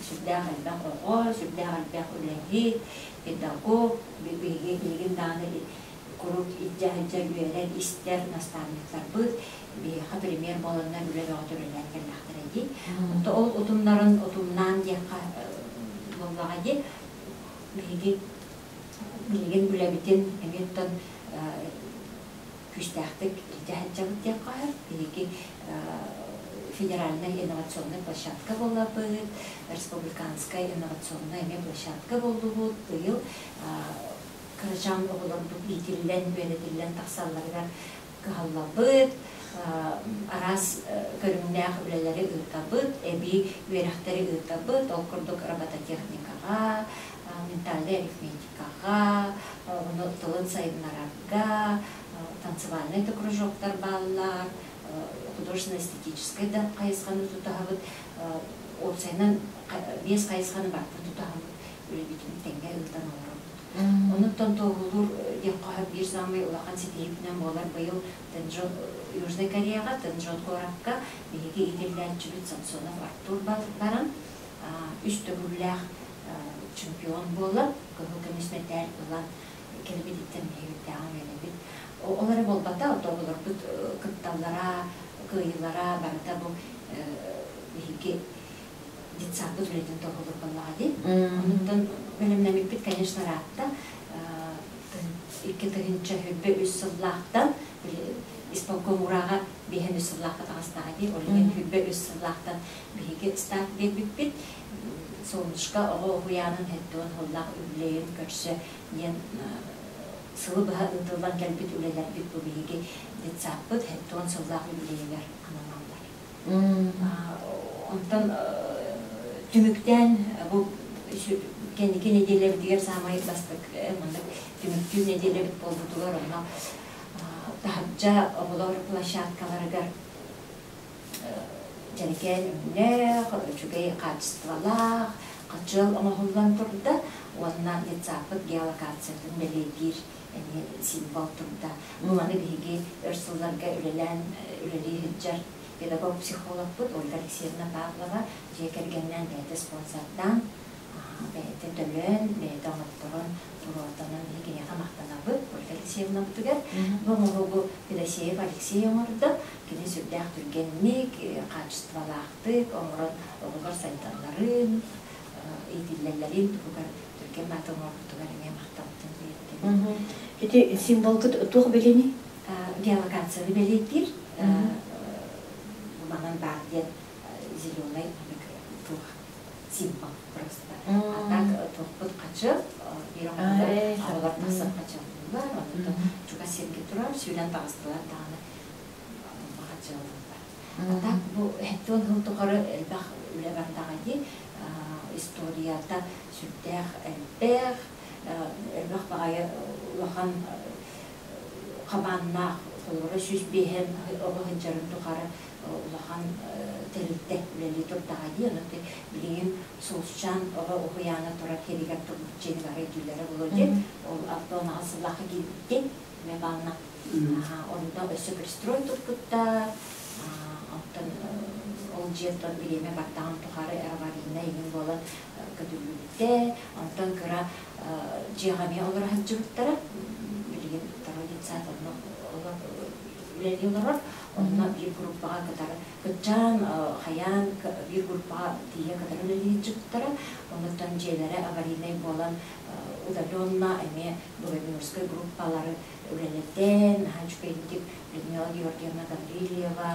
сүрдээх элбэх оҕо, сүрдээх элбэх үлэһит, педагог, биһиги билигин даҕаны куруук илдьэ сылдьар, үөрэр, истэр наставниктарбыт биһиэхэ пример буоланнар үлэ бөҕөтө үлэлээн кэллэхтэрэ дии. Онто ол утумнарын утумнаан диэххэ буоллаҕа дии. Биһиги билигин үлэбитин эмиэ оттон күүстээхтик илдьэ сылдьабыт диэххэ сөп. Биһиги федеральнай инновационнай площадка буолларбыт, республиканскай инновационнай эмиэ площадка буоллубут. Быйыл кырачаан оҕолорбут иитиллэн, үөрэтиллэн тахсалларыгар кыһаллабыт, араас көрүҥнээх үлэлэри ыытабыт, эбии үөрэхтэри ыытабыт, ол курдук робототехникаҕа, ментальнай арифметикаҕа, оҕону тылын сайыннарарга, танцевальнай да кружоктар бааллар, художественно-эстетическай да хайысханы тутаһабыт, уопсайынан биэс хайысханы барытын тутаһабыт, үлэбитин тэҥҥэ ыытан олоробут. Онуттан туоһулуур диэххэ биир саамай улахан ситиһиибитинэн буолар быйыл Южнай Кореяҕа Тэнжон куоракка биһиги иитиллээччибит Самсонов Артур баран үс төгүллээх чемпион буолан, кыһыл көмүс мэтээл ылан кэлбититтэн биһигиттээҕин үөрэбит. Ол эрэ буолбата, оҕолорбут кытталлара, кыайыылара барыта бу биһиги детсадпыт үлэтин туоһулуур буоллаҕа дии. Онуттан бэлэмнэммиппит, конечно, ыраатта. 2023 сыллаахтан исполком урааҕа биэһэн үс сыллаахха таҕыстаҕа дии. Ол иһин 23 сыллаахтан биһиги старт биэрбиппит. Солнышко оҕо уһуйаанын 70 сыллаах үбүлүөйүн көрсө диэн сылы быһа ыытыллан кэлбит үлэлэрбит бу биһиги детсадпыт 70 сыллаах үбүлүөйүгэр ананаллар. Онтон түмүктээн бу Кэнники нэдиэлэбитигэр саамай бастык маннык түмүктүүр нэдиэлэбит буолбутугар онно таһырдьа оҕолор площадкаларыгар дьэрэкээн өҥнөөх, үчүгэй хаачыстыбалаах хачыал оҥоһуллан турда уонна детсадпыт геолокациятын бэлиэтиир эмиэ символ турда. Бу маны биһиги өр сылларга үлэлээн үлэлии сылдьар педагог-психологпыт Ольга Алексеевна Павлова дьиэ кэргэнинээн бэйэтэ спонсордаан, бэйэтэ төлөөн, бэйэтэ оҥотторон, туруортанан биһи киниэхэ махтанабыт Ольга Алексеевнабытыгар. Бу оҥоһугу Федосеев Алексей оҥордо. Кини сүрдээх түргэнник, хаачыстыбалаахтык оҥорон оҕолор сайдалларын, иитиллэллэрин туһугар түргэн бааты оҥорбутугар эмиэ махталбытын тиэрдэбит. Ити символгыт туох бэлиэний? Геолокацияны бэлиэтиир. Манан баар диэн зеленый туох символ просто. А так туохпут хачы, биир оҕолор оҕолор тахсан хачыллылар, онтон чугас сиргэ турар, сүүрэн таҕыстылар даҕаны хачыллылар. А так бу хэттион сыл тухары элбэх үлэ бардаҕа дии, историята сүрдээх элбэх, элбэх баҕайы улахан хабааннаах, холобура 105 оҕо сылдьарын тухары улахан тэрилтэ үлэлии турдаҕа дии. Ону билигин Сулусчаан оҕо уһуйаана турар сиригэр турбут дьиэни бары өйдүүллэрэ буолуо диэн. Ол 68 сыллаахха киирбиттин эмэ баална. Онно өссө пристрой туппуттар. Оттон ол дьиэттэн бириэмэ бардаҕын тухары аварийнай иһин буолан көтүллүбүтэ. Онтон кыра дьиэҕэ эмиэ олоро сылдьыбыттара. Билигин второй детсад онно үлэлии олорор. Онно биир группаҕа кытары кыччаан, хайаан биир группаҕа тиийэ кытары үлэлии сылдьыбыттара. Оннуттан дьиэлэрэ аварийнай буолан удаленно эмиэ Благовеновскай группалары үлэлэтэн, наһаа үчүгэйдик Людмила Георгиевна Гаврильева,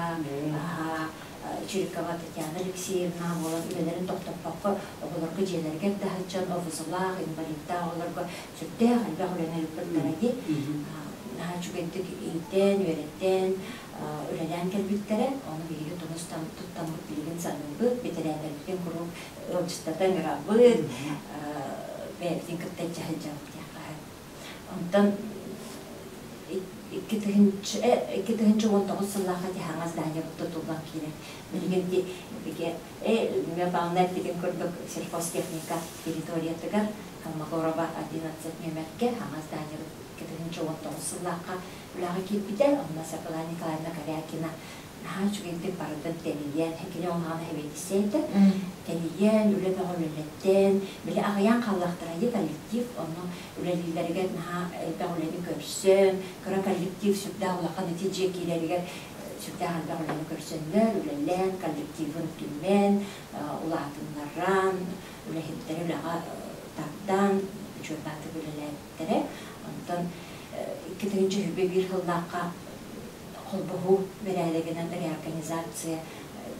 Чирикова Татьяна Алексеевна буолан үлэлэрин тохтоппокко оҕолорго дьиэлэригэр да сылдьан ОВЗ-лаах, инвалидтаах оҕолорго сүрдээх элбэх үлэни ыыппыттара дии. Наһаа үчүгэйдик иитэн, үөрэтэн, үлэлээн кэлбиттэрэ. Ону биһиги тумус туттаммыт билигин саныыбыт, бэтэрээннэрбитин куруук ыалдьыттата ыҥырабыт, бэйэбитин кытта илдьэ сылдьабыт диэххэ. Онтон 2019 сыллаахха тиһаҥас здание тутуллан киирэр. Билигин ди бигэ Людмила эппитин курдук сельхозтехника территориятыгар Холмогорова 11 нүөмэргэ хаҥас здание 2019 сыллаахха үлэҕэ киирбитэ. Онно Саргылана Николаевна Корякина наһаа үчүгэйдик барытын тэрийэн, кини оннаҕына сэбиэдиссэй этэ, тэрийэн, үлэ бөҕө үлэлэттэн, били аҕыйаан хааллахтара дии коллектив, онно үлэлииллэригэр наһаа элбэх үлэни көрсөн, кыра коллектив сүрдээх улахан ити дьиэ киирэригэр сүрдээх элбэх үлэни көрсөннөр, үлэлээн, коллективын түмэн, улаатыннаран, үлэһиттэри үлэҕэ тардан, үчүгэйдик үлэлээбиттэрэ. Онтон 2021 сыллаахха холбоһуу бэрээдэгинэн реорганизация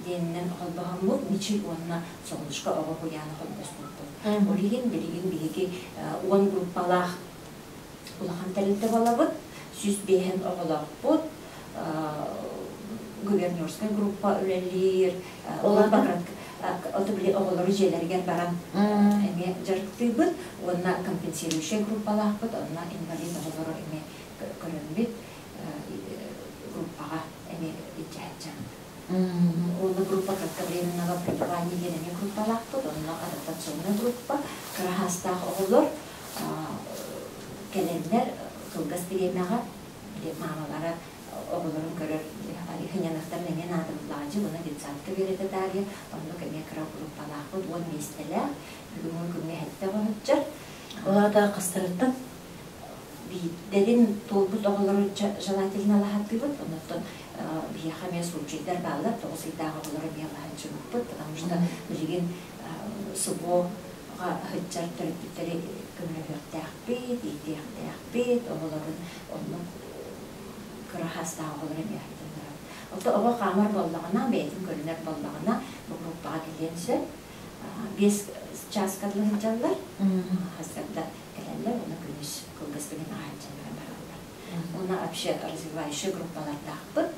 диэнинэн холбоһоммут Мичил уонна Солнышко оҕо уһуйаана холбоспуппут. Ол иһин билигин биһиги 10 группалаах улахан тэрилтэ буолабыт, 105 оҕолоохпут, губернерскай группа үлэлиир, ото били оҕолору дьиэлэригэр баран эмиэ дьарыктыыбыт уонна компенсирующай группалаахпыт, онно инвалид оҕолору эмиэ көрөммүт группаҕа эмиэ илдьэ Уонна группа кратковременного пребывания диэн эмиэ группалаахпыт, онно адаптационнай группа, кыра саастаах оҕолор кэлэннэр кылгас бириэмэҕэ маамалара оҕолорун көрөр хынньаныахтарын эмиэ наадабыллаҕа уонна детсадка үөрэтэ таарыйа оннук эмиэ кыра группалаахпыт 10 миэстэлээх бүгүҥҥү күҥҥэ сэттэ оҕо сылдьар. Ол аата хастарыттан? Биирдэрин туолбут оҕолору желательно алаһаттыыбыт, оннуттан биһиэхэ эмиэ случайдар бааллар, 9 ыйдаах оҕолору эмиэ алаһаччыбыппыт, потому что билигин СВО-ҕа сылдьар төрөппүттэри көмөлөһүөхтээхпит, иитиэхтээхпит, оҕолорун оннук кыра саастаах оҕолору эмиэ сылдьыннарабыт. Оттон оҕо хаамар буоллаҕына, бэйэтин көрүнэр буоллаҕына, бу группаҕа кэлиэн сөп. 5 чааска дылы сылдьаллар, хасыарда кэлэллэр уонна күнүс кылгас кэмин ааһан бараллар. Уонна вообще развивающай группалардаахпыт.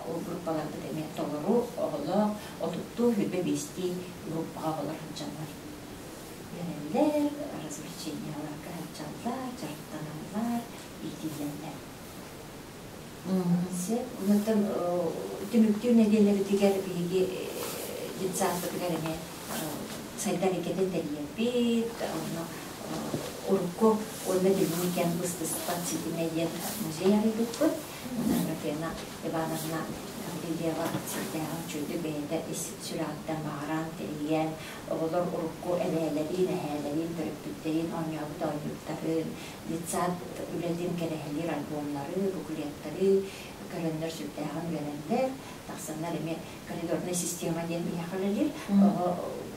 Ол группаларбыт эмиэ толору оҕолоох 30-туу 25-тии группаҕа оҕолор сылдьаллар. Үөрэнэллэр, развлечениеларга сылдьаллар, дьарыктаналлар, иитиллэллэр. Сөп. Онтон түмүктүүр нэдиэлэбитигэр биһиги детсадпытыгар эмиэ сайдар эйгэтин тэрийэрбит, онно урукку уонна билиҥҥи кэм быстыспат ситимэ диэн музей арыйбыппыт. Онон Аграфена Ивановна Гаврильева сүрдээҕин үчүгэйдик бэйэтэ ис сүрэҕиттэн баҕаран, тэрийэн, оҕолор урукку эбээлэрин, эһээлэрин, төрөппүттэрин оонньообут оонньууттарын, детсад үлэтин кэрэһэлиир альбомнары, буклеттары көрөннөр сүрдээҕин үөрэллэр. Тахсаннар эмиэ коридорная система диэн биһиэхэ үлэлиир. Оҕо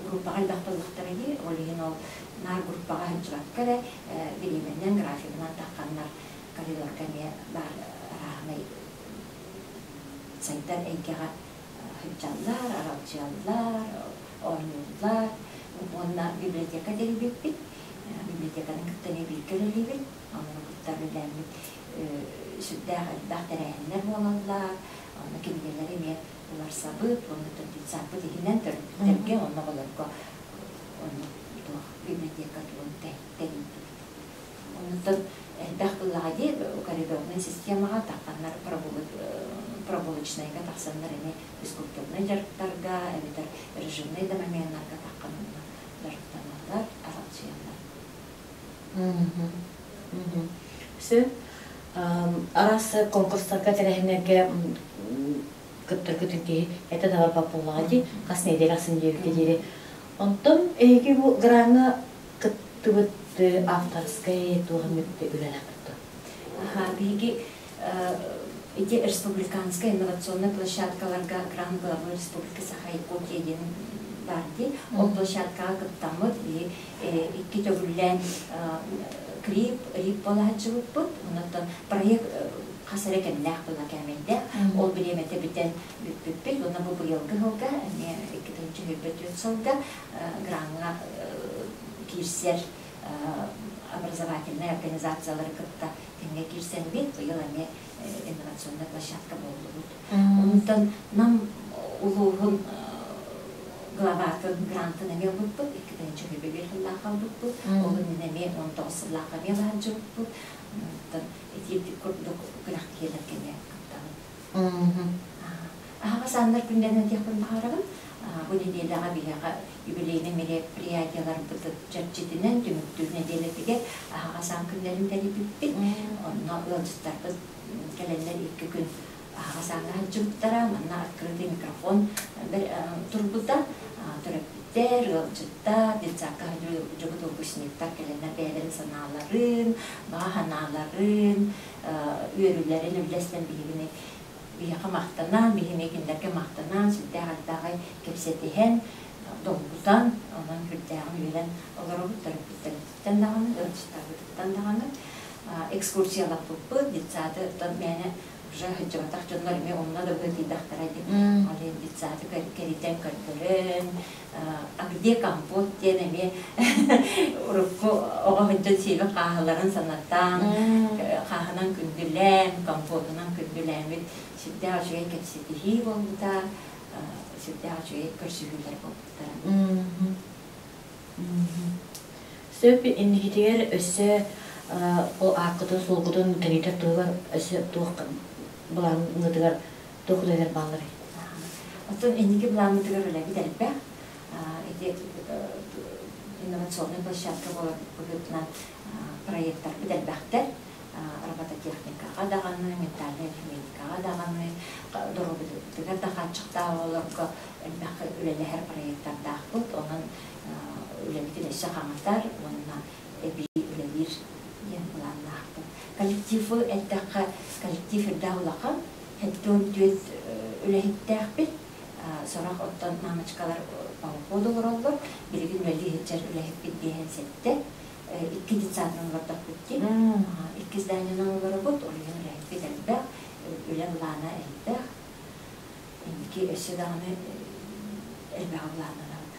группаҕа элбэх буоллахтара дии, ол иһин ол наар группаҕа сылдьыбакка эрэ бириэмэнэн, графигынан тахханнар коридорга эмиэ баар арааһынай сайдар эйгэҕэ сылдьаллар, аралдьыйаллар, оонньууллар. Уонна библиотека тэрийбиппит. Библиотеканы кытта эмиэ бииргэ үлэлиибит. Онно кытта үлэлээммит сүрдээх элбэх тэрээһиннэр буолаллар. Онно кинигэлэри эмиэ уларсабыт, уонна детсадпыт иһинэн төрөппүттэргэ, онно оҕолорго онно туох библиотека тугун тэрийдибит. Оннуттан элбэх ыллаҕа дии коридорнай системаҕа тахханнар прогулочнайга тахсаннар эмиэ физкультурнай дьарыктарга эбэтэр режимнэй да моменнарга таххан дьарыктаналлар, аралдьыйаллар. Сөп. Араас конкурстарга тэрээһиннэргэ кыттаргытын киһи этэ да барбат буоллаҕа дии, хас нэдиэлэ ахсын диэбиккэ диэри. Онтон эһиги бу граҥҥа кыттыбыт авторскай туох эмит үлэлээх дуо? Биһиги ити республиканскай инновационнай площадкаларга грант главы Республики Саха-Якутия диэн баар дии. Ол площадкаҕа кыттаммыт биһи икки төгүллээн клип, рип буолааччыбыппыт. Онон проект хас эрэ кэмнээх була кээмэйдээх. Ол бириэмэтэ бүтэн бүппүппүт. Уонна бу быйылгы сылга, эмиэ 2024 сылга граҥҥа киирсэр образовательнай организациялары кытта тэҥҥэ киирсэммит, быйыл эмиэ инновационнай площадка буоллубут. Онтон Нам улууһун главатын грантын эмиэ ылбыппыт, 2021 сыллаахха ылбыппыт, ол иннинэ эмиэ 19 сыллаахха эмиэ баһаджыбыппыт. Онтон ити курдук күрэхтэһиилэргэ эмиэ кыттабыт. Аһаҕас ааннар күннэрин этиэхпин баҕарабын. Бу нэдиэлэҕэ биһиэхэ юбилейнай мероприятиеларбыт чэрчитинэн түмүктүүр нэдиэлэтигэр аһаҕас аан күннэрин тэрийбиппит. Онно ыалдьыттарбыт кэлэннэр икки күн аһаҕас ааҥҥа сылдьыбыттара. Манна открытый микрофон турбута. Төрөппүттэр, ыалдьыттар, детсадка сылдьыбыт выпускниктар кэлэннэр бэйэлэрин санааларын, баҕа санааларын, үөрүүлэрин үллэстэн биһигини биһиэхэ махтанан, биһиги кинилэргэ махтанан, сүрдээх элбэҕи кэпсэтиһэн, долгутан, онон сүрдээҕин үөрэн олоробут төрөппүттэрбититтэн даҕаны, ыалдьыттарбытыттан даҕаны экскурсиялаппыппыт, детсады мээнэ уже сылдьыбатах дьоннор эмиэ онно да быһыытыйдахтара диэн ол иһин детсады кэритэн көрдөрөн а где компот диэн эмиэ урукку оҕо сылдьан сиэбит хааһыларын санатан, хааһынан күндүлээн, компотунан күндүлээммит сүрдээх үчүгэй кэпсэтиһии буолбута, сүрдээх үчүгэй көрсүһүүлэр буолбуттара. Сөп инникитигэр өссө ол ааккытын-суолгутун кэритэр туһугар өссө туох былааҥҥытыгар туох үлэлэр баалларый? Оттон инники былааммытыгар үлэбит элбэх. Ити инновационнай площадка буолар быһыытынан проекттарбыт элбэхтэр. Робототехникаҕа даҕаны, ментальнай арифметикаҕа даҕаны, доруобуйатыгар да хааччахтаах оҕолорго элбэх үлэлэһэр проекттардаахпыт. Онон үлэбитин өссө хаҥатар уонна эбии үлэлиир диэн былааннаахпыт. Коллективы эттэххэ, коллектив үрдээх улахан, 74 үлэһиттээхпит. Сорох оттон мамочкалар по уходу олороллор. Билигин үлэлии сылдьар үлэһиппит биэһэн сэттэ. Икки детсадынан олордохпут дии. Икки зданиенан олоробут, ол иһин үлэһиппит элбэх, үлэ былаана элбэх. Инники өссө даҕаны элбэҕи былааннанабыт.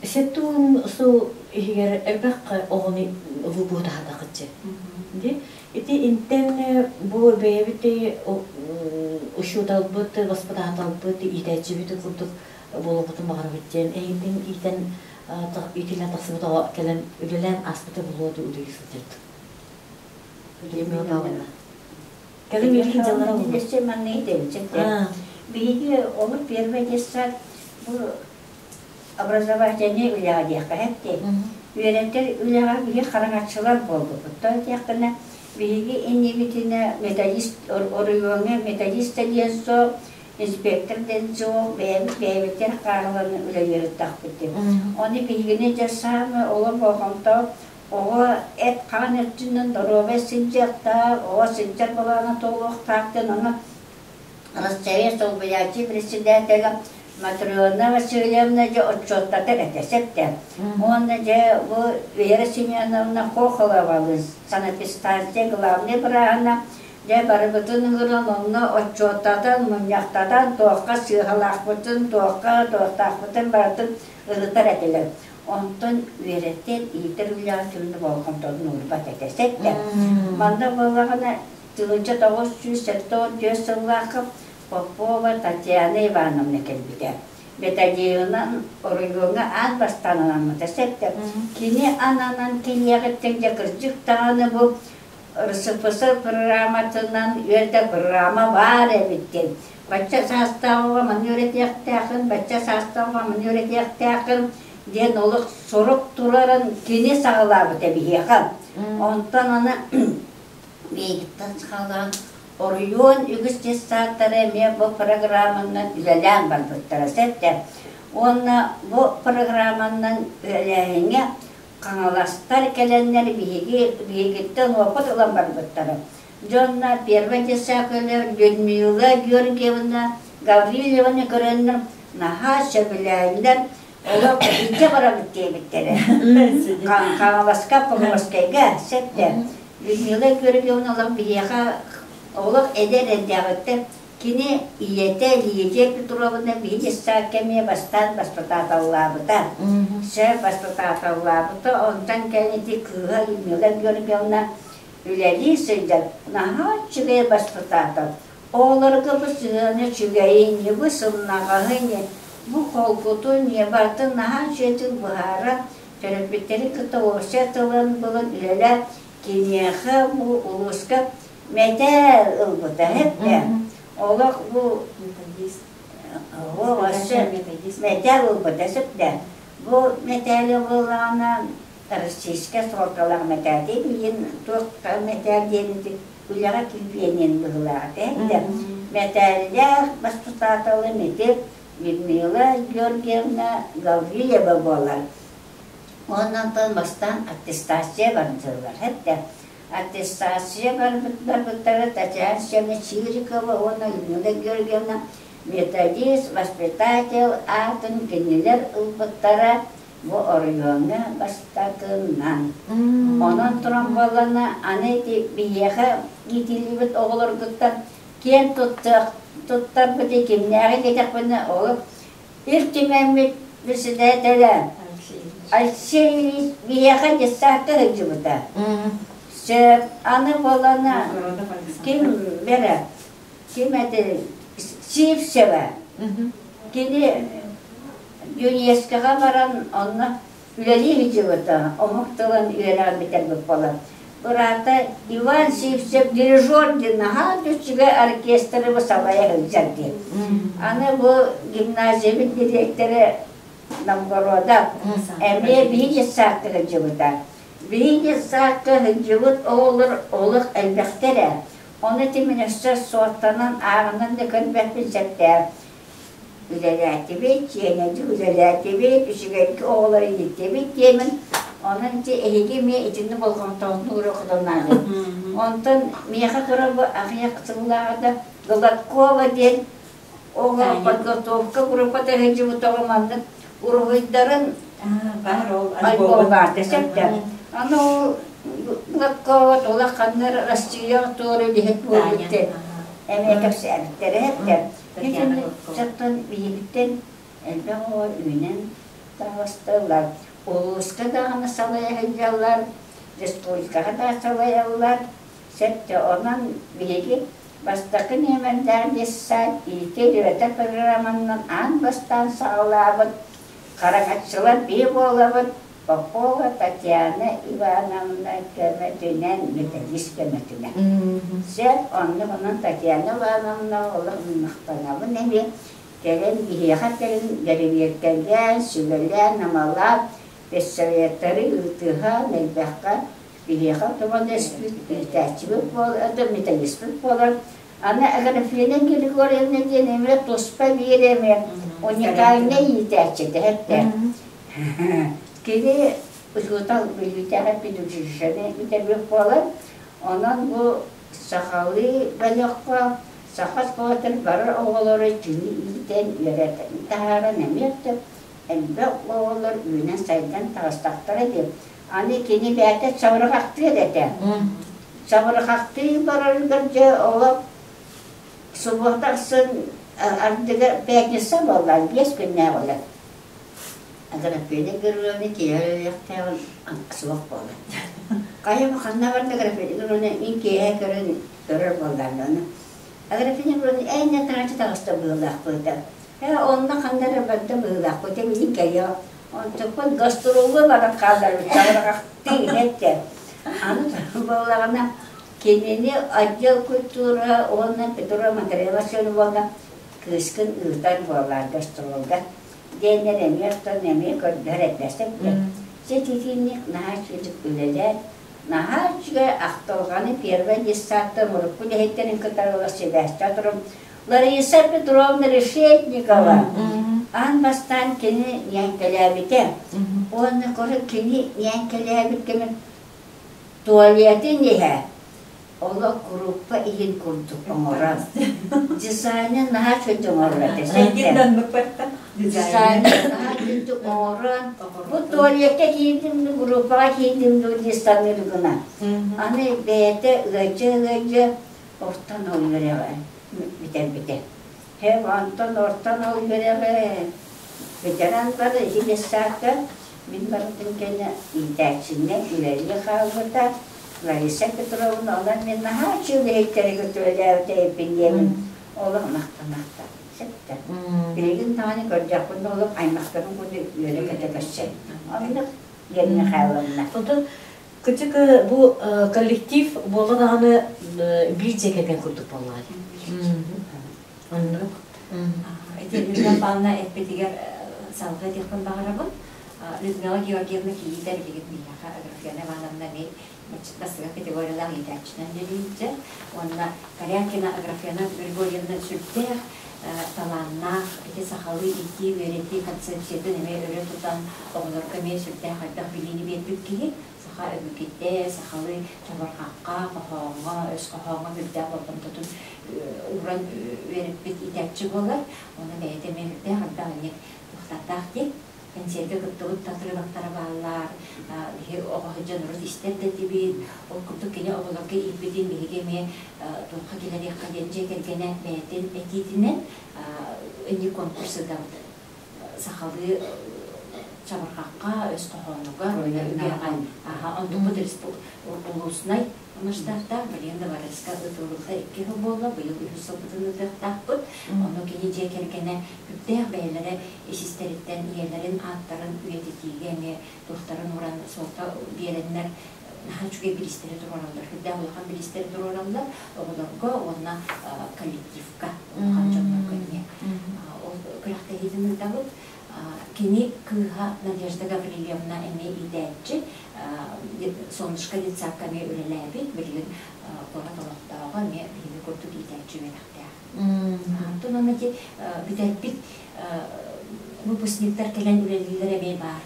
Сэттэ сыл иһигэр элбэх оҕону выпуһутаһатахытчы. Ити интэн бу бэйэбит учууталбыт, воспитателбыт, иитээччибит курдук буолуохпутун баҕарабыт диэн эһигин иитэн иитиллэн тахсыбыт оҕо кэлэн үлэлээн ааспыта буолуо дуу үлэлии сылдьарт. Людмила Павловна. Кэлин үөрэх дьыллара буолуо. Өссө манна итэбит. Биһиги олус первый детсад бу образовательнай үлэҕэ диэххэ сөп Үөрэтэр үлэҕэ биһи хараҥаччылар буолбуппут. То диэххинэ биһиги иннибитинэ методист оройуоҥҥа методист диэн суох, инспектор диэн суох, бэйэбит бэйэбитигэр хааһыланы үлэлиэриттахпыт диэн. Ону биһигини дьэ саамай олох болҕомто оҕо эт-хаан өттүнэн доруобай сылдьыахтаах, оҕо сылдьар былаана туолуохтаах диэн ону Россия солбуйааччы председателэ Матрена Васильевна дьэ отчуоттатар этэ сөптөөх. Уонна дьэ бу Вера Семеновна Хохоловалыын санэпидстанция главнай бырааһына дьэ барыбытын ыҥыран онно отчуоттатан, мунньахтатан туохха сыыһалаахпытын, туохха туохтаахпытын барытын ырытар этилэр. Онтон үөрэтэр, иитэр үлэҕэ кимни болҕомтотун уурбат этэ. Сэттэ. Манна буоллаҕына 1974 сыллаахха Попова Татьяна Ивановна кэлбитэ. Методиһынан оройуоҥҥа аан бастаан анаммыта сөптөөх. Кини ананан кэлиэҕиттэн дьэ кырдьык даҕаны бу РСФСР программатынан үөрдэ программа баар эбит диэн. Бачча саастаах оҕо маны үөрэтиэхтээххин, бачча саастаах оҕо маны үөрэтиэхтээххин диэн олох сорук турарын кини саҕалаабыта биһиэхэ. Онтон аны Миигиттэн саҕалаан оройуон үгүс детсадтара эмиэ бу программанан үлэлээн барбыттара сөптө. Уонна бу программанан үлэлээһиҥҥэ хаҥаластар кэлэннэр биһиги биһигиттэн уопут ылан барбыттара. Дьонно первый детсад Людмила Георгиевна Гаврильевна көрөннөр наһаа сөбүлээннэр олох илдьэ барабыт диэбиттэрэ. Хаҥаласка, Покровскайга сөптө. Людмила Георгиевна олох биһиэхэ олох эдэр эрдээҕиттэн кини ийэтэ Лидия Петровна биһи детсадка эмиэ бастаан баспытааталлаабыта. Сөп баспытааталлаабыта, онтон кэлин ити кыыһа Людмила Георгиевна үлэлии сылдьан наһаа үчүгэй баспытаатал. Оҕолорго бу сыһыана үчүгэйин, бу сымнаҕаһын, бу холкутун, барытын наһаа үчүгэйдик быһааран төрөппүттэри кытта уопсай тылын булан үлэлээн киниэхэ бу улууска мэтээл ылбыта эттэ. Олох бу мэтээл ылбыта сөптө. Бу мэтээли буоллаҕына российскай суолталаах мэтээл билигин туох мэтээл диэн үлэҕэ килбиэнин быһыылаах этэ. Мэтээллээх бастатааталым ити Людмила Георгиевна Гаврильева буолар. Онон бастаан аттестация бардылар. Этэ. Аттестация барбыттара Татьяна Семеновна Чирикова уонна Людмила Георгиевна методист, воспитатель аатын кинилэр ылбыттара бу оройуоҥҥа бастакынан. Онон туран буоллана аны ити биһиэхэ иитиллибит оҕолоргуттан киэн туттуох туттарбыт кимнээҕи диэтэхпинэ ол Ил Түмэммит председателэ Алексей Ильич биһиэхэ детсадка сылдьыбыта. Сөп, аны буолана ким бэрэ, ким этэ Сивцева. Кини ЮНЕСКОҕа баран онно үлэлии сылдьыбыта, омук тылын үөрэҕин бүтэрбит буолан. Быраата Иван Сивцев дирижер диэн наһаа үчүгэй оркестры салайа сылдьар диэн. Аны бу гимназиябыт дириэктэрэ Новгородов эмиэ биһи детсадка сылдьыбыта. Биһи детсадка сылдьыбыт оҕолор олох элбэхтэр ээ. Ону ити мин өссө суоттанан ааҕынан да көрбөппүн сөптөөх. Үлэлээтибит, чиэнэдьи үлэлээтибит, үчүгэйгэ оҕолор ииттибит диэмин, онон ити эһиги эмиэ итинник болҕомтоҕутун уруоххутун Онтон миэхэ турар бу аҕыйах сыллааҕыта Гладкова диэн оҕо подготовка группата сылдьыбыт оҕо маннык уруһуйдарын альбом баарда сөптөөх. Аны ол Гладкова тула ханна Россияҕа туора үлэһит буолбут эмиэ кэпсээбиттэрэ эттэ. Татьяна Гудкова. Чаттан биһигиттэн элбэх оҕо үүнэн таҕыстылар. Улууска даҕаны салайа сылдьаллар, республикаҕа да салайаллар. Сөптө онон биһиги Бастакы нүөмэрдээх детсад иитэр-үөрэтэр программанан аан бастаан саҕалаабыт хараҥаччылар биир буолабыт Попова Татьяна Ивановна көмөтүнэн, методист көмөтүнэн. Сөп, оннук онон Татьяна Ивановна олох махтанабын эмиэ. Кэлэн биһиэхэ кэлин бэрэбиэркэлээн, сүбэлээн-амалаан, педсоветтары ыытыһан элбэххэ биһиэхэ көмөлөспүт, иитээччибит буолар, методиспыт буолар. Аны Аграфена Григорьевна диэн эмиэ туспа биир эмиэ уникальнай иитээччи этэ. Кини учуутал Бүлүүтээҕи педучилищены бүтэрбит буолан, онон бу сахалыы бөлөххө саха оскуолатын бары оҕолору кини иитэн, үөрэтэн таһааран эмиэ да элбэх оҕолор үүнэн-сайдан таҕыстахтара дии. Аны кини бэйэтэ чабырҕахтыыр этэ. Чабырҕахтыы барарыгар дьэ олох субуота ахсын ардыгар пятница буолла, 5 күннээх үлэ. Аграфена Григорьевна киэһэ өлүөхтээҕин суох буолла. Хайа бу ханна барда Аграфена Григорьевна мин киэһэ көрөн көрөр буоллаҕына ону Аграфена Григорьевна эн да таһырдьа таҕыста быһыылаахпыта. Ээ онно ханна эрэ барда быһыылаахпыта билигин кэлиэҕэ. Онтукпун гастролга баран хаалларбыт чабырҕахтыы иһэттэ. Аны буоллаҕына кинини отдел культура уонна Петро Матвеева Васильевна кыыскын ыытар буоллар гастролга диэннэр эмиэ оттон эмиэ көрдөһөр этилэр. Сититинник наһаа үчүгэйдик үлэлээн, наһаа үчүгэй ахтылҕаны первый детсадтан урукку үлэһиттэрин кытары ыла сибээстээх туран Лариса Петровна Решетникова аан бастаан кини ньээҥкэлээбитэ. Уонна көрө кини ньээҥкэлээбит кэмин туалетын иһэ олох группа иһин курдук оҥорон дизайнын наһаа үчүгэйдик оҥорор этэ дизайнын наһаа үчүгэйдик оҥорон бу туалекка киирдим дуу группаҕа киирдим дуу дии саныыр гына аны бэйэтэ ыалдьа ыалдьа ортон ол үөрэҕи бүтэрбитэ онтон ортон ол үөрэҕи бүтэрэн баран ити детсадка мин барытын кэннэ иитээччиннэн үлэлии хаалбыта Лариса Петровна онон мин наһаа үчүгэй кытта үлэлээбит эбиппин диэмин олох махтанахтар сөптө. Билигин даҕаны көрдөхпүнэ олох аймахтарым курдук үөрэ-көтө көрсөбүн. Оннук Лена Михайловна. Онтон кырдьык бу коллектив буола даҕаны биир дьиэ кэргэн курдук буоллаҕа дии. Оннук. Ити Людмила Павловна эппитигэр салгыы этиэхпин баҕарабын. Людмила Георгиевна кийиитэ билигин биһиэхэ Аграфена Ивановна эмиэ бастакы категориялаах иитээччинэн үлэлиир уонна Корякина Аграфена Григорьевна сүрдээх талааннаах ити сахалыы иитии-үөрэтии концепциятын эмиэ өрө тутан оҕолорго эмиэ сүрдээх элбэх билиини биэрбит киһи саха өбүгэтэ сахалыы чабырҕахха, хоһооҥҥо, өс хоһооҥҥо сүрдээх болҕомтотун ууран үөрэппит иитээччи буолар. Уонна бэйэтэ эмиэ сүрдээх элбэх инник туохтардаах дии. Кэнсиэргэ кыттыбыт татрыбактара бааллар, биһи оҕо сылдьан урут истэр да этибит. Ол курдук кини оҕолорго ииппитин биһиги эмиэ туохха киллэриэххэ диэн дьиэ кэргэнэ бэйэтин этиитинэн инник конкурс ыытабыт. Сахалыы чабырҕахха, өс хоһоонугар, үгэҕэ онтукпут улууснай масштабтаах билигин да Вареска ыытыллыбыта икки сыл буолла, быйыл үһүс сылбытын ыытыахтаахпыт. Ону кини дьиэ кэргэнэ үптээх бэйэлэрэ ис-истэриттэн ийэлэрин ааттарын үйэтитиигэ эмиэ туохтарын ууран суолта биэрэннэр наһаа үчүгэй бириистэри туруораллар, сүрдээх улахан бириистэри туруораллар оҕолорго уонна коллективка, улахан дьоннорго эмиэ. Ол күрэхтэһиитин ыытабыт. Кини кыыһа Надежда Гаврильевна эмиэ иитээччи, Солнышко детсадка эмиэ үлэлээбит, билигин куорат олохтооҕо эмиэ биһиги курдук иитээччи үөрэхтээх. Онтон аны ити бүтэрбит выпускниктар кэлэн үлэлииллэр эмиэ баар.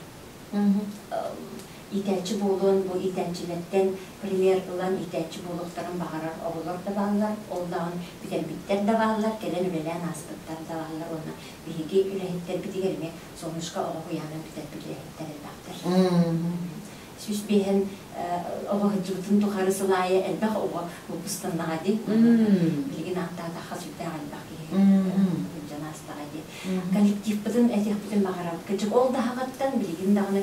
Иитээччи буолуон бу иитээччилэртэн пример ылан иитээччи буолуохтарын баҕарар оҕолор да бааллар, ол даҕаны бүтэрбиттэр да бааллар, кэлэн үлэлээн ааспыттар да бааллар уонна биһиги үлэһиттэрбитигэр эмиэ Солнышко оҕо уһуйаанын бүтэрбит үлэһиттэр элбэхтэр. 105 оҕо сылдьыбытын тухары сыл аайы элбэх оҕо выпустаннаҕа дии. Билигин ааттаатахха сүрдээх элбэх киһи сылдьан аастаҕа дии. Коллективпытын этиэхпитин баҕарабыт. Кырдьык ол даһаҕыттан билигин даҕаны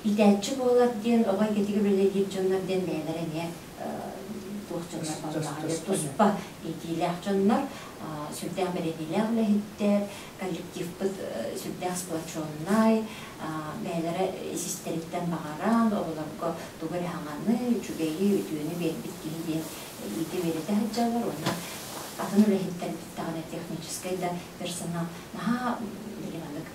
иитээччи буолар диэн оҕо эйгэтигэр үлэлиир дьоннор диэн бэйэлэрэ эмиэ. туох дьоннор буоллаҕа туспа иитиилээх дьоннор, сүрдээх бэриниилээх үлэһиттэр, коллективпыт сүрдээх сплоченнай, бэйэлэрэ ис-истэриттэн баҕаран, оҕолорго тугу эрэ саҥаны, үчүгэйи, үтүөнү биэрбит киһи диэн иитэ-үөрэтэ сылдьаллар уонна атын үлэһиттэрбит даҕаны техническэй да персонал наһаа били маннык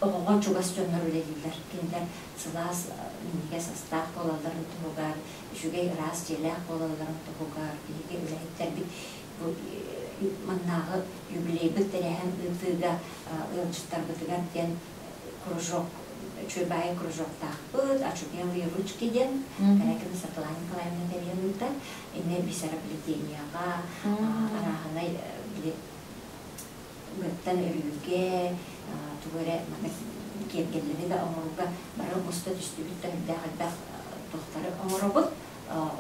оҕоҕо чугас дьоннор үлэлииллэр. Кинилэр сылаас минньигэс астаах буолалларын туһугар, үчүгэй ыраас дьиэлээх буолалларын туһугар биһиги үлэһиттэрбит бу маннааҕы юбилейбыт тэрээһин ыытыыга ыалдьыттарбытыгар диэн кружок үчүгэй кружоктаахпыт, «Очумелые ручки» диэн Корякина Светлана Николаевна тэрийэн ыытар. Инне бисероплетениеҕа арааһынай били быаттан өрүүгэ тугу эрэ маннык киэргэллэри да оҥорууга бары муста түстүбүт да үрдээх элбэх туохтары оҥоробут,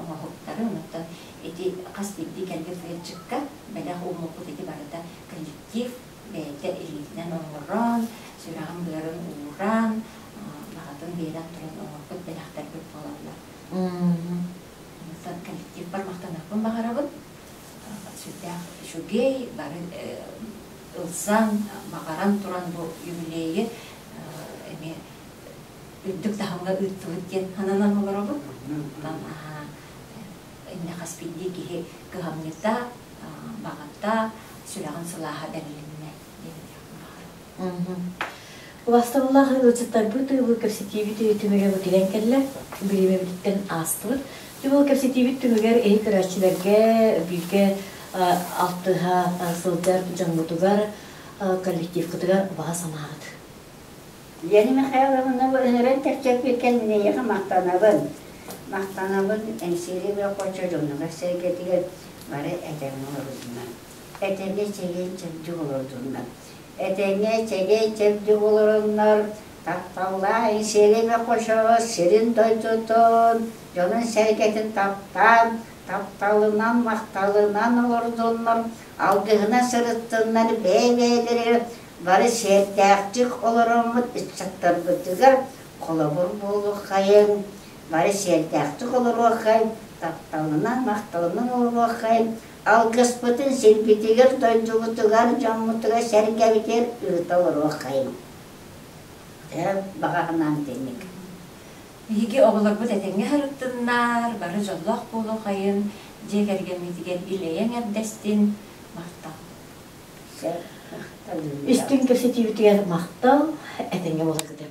оҥоһуктары. Онтон ити хас биирдии кэлбит ыалдьыкка бэлэх ууммуппут ити барыта коллектив бэйэтэ илиитинэн оҥорон, сүрэҕин-быарын ууран, баҕатын биэрэн туран оҥорбут бэлэхтэрбит буолаллар. Онтон коллективпар махтаныахпын баҕарабын. Сүрдээх үчүгэй, бары ылсан, баҕаран туран бу юбилейы эмиэ үрдүк таһымҥа ыыттыбыт диэн сананан олоробут. Онтон иннэ хас биирдии киһи кыһамньыта, баҕата, сүрэҕин сылааһа бэрилиннэ диэн этиэхпин баҕарабын. Убастабыллаах ыалдьыттарбыт бу кэпсэтиибит түмүгэ бу кэлэн кэллэ. Бириэмэбититтэн аастыбыт. Бу кэпсэтиибит түмүгэр эһи көрөөччүлэргэ бииргэ алтыһа сылдьар дьоҥҥутугар, коллективкытыгар баҕа санааҕыт. Лена Михайловна бу ыҥыран кэпсэппиккин эйиэхэ махтанабын. Махтанабын Эҥсиэли бөх-хочо дьонугар-сэргэтигэр бары этэҥҥэ олордунар. Этэҥҥэ чэгиэн-чэбдик олордуннар. Этэҥҥэ чэгиэн-чэбдик олороннор, тапталлаах Эҥсиэли бөх-хочоҕо сирин-дойдутун, дьонун-сэргэтин таптаан, тапталынан, махталынан олордуннар, алгыһынан сырыттыннар, бэйэ-бэйэлэригэр Бары сиэрдээхтик олороммут ыччаттарбытыгар холобур буолуоххайыҥ, бары сиэрдээхтик олоруоххайыҥ, тапталынан, махталынан олоруоххайыҥ, алгыспытын сирбитигэр, дойдубутугар, дьоммутугар-сэргэбитигэр ыыта олоруоххайыҥ. Баҕа санаам итинник. Биһиги оҕолорбут этэҥҥэ сырыттыннар, бары дьоллоох буолуоххайын, дьиэ кэргэммитигэр ил-эйэ эҥэрдэстин, махтал. Истиҥ кэпсэтиибитигэр махтал, этэҥҥэ буоларгытыгар.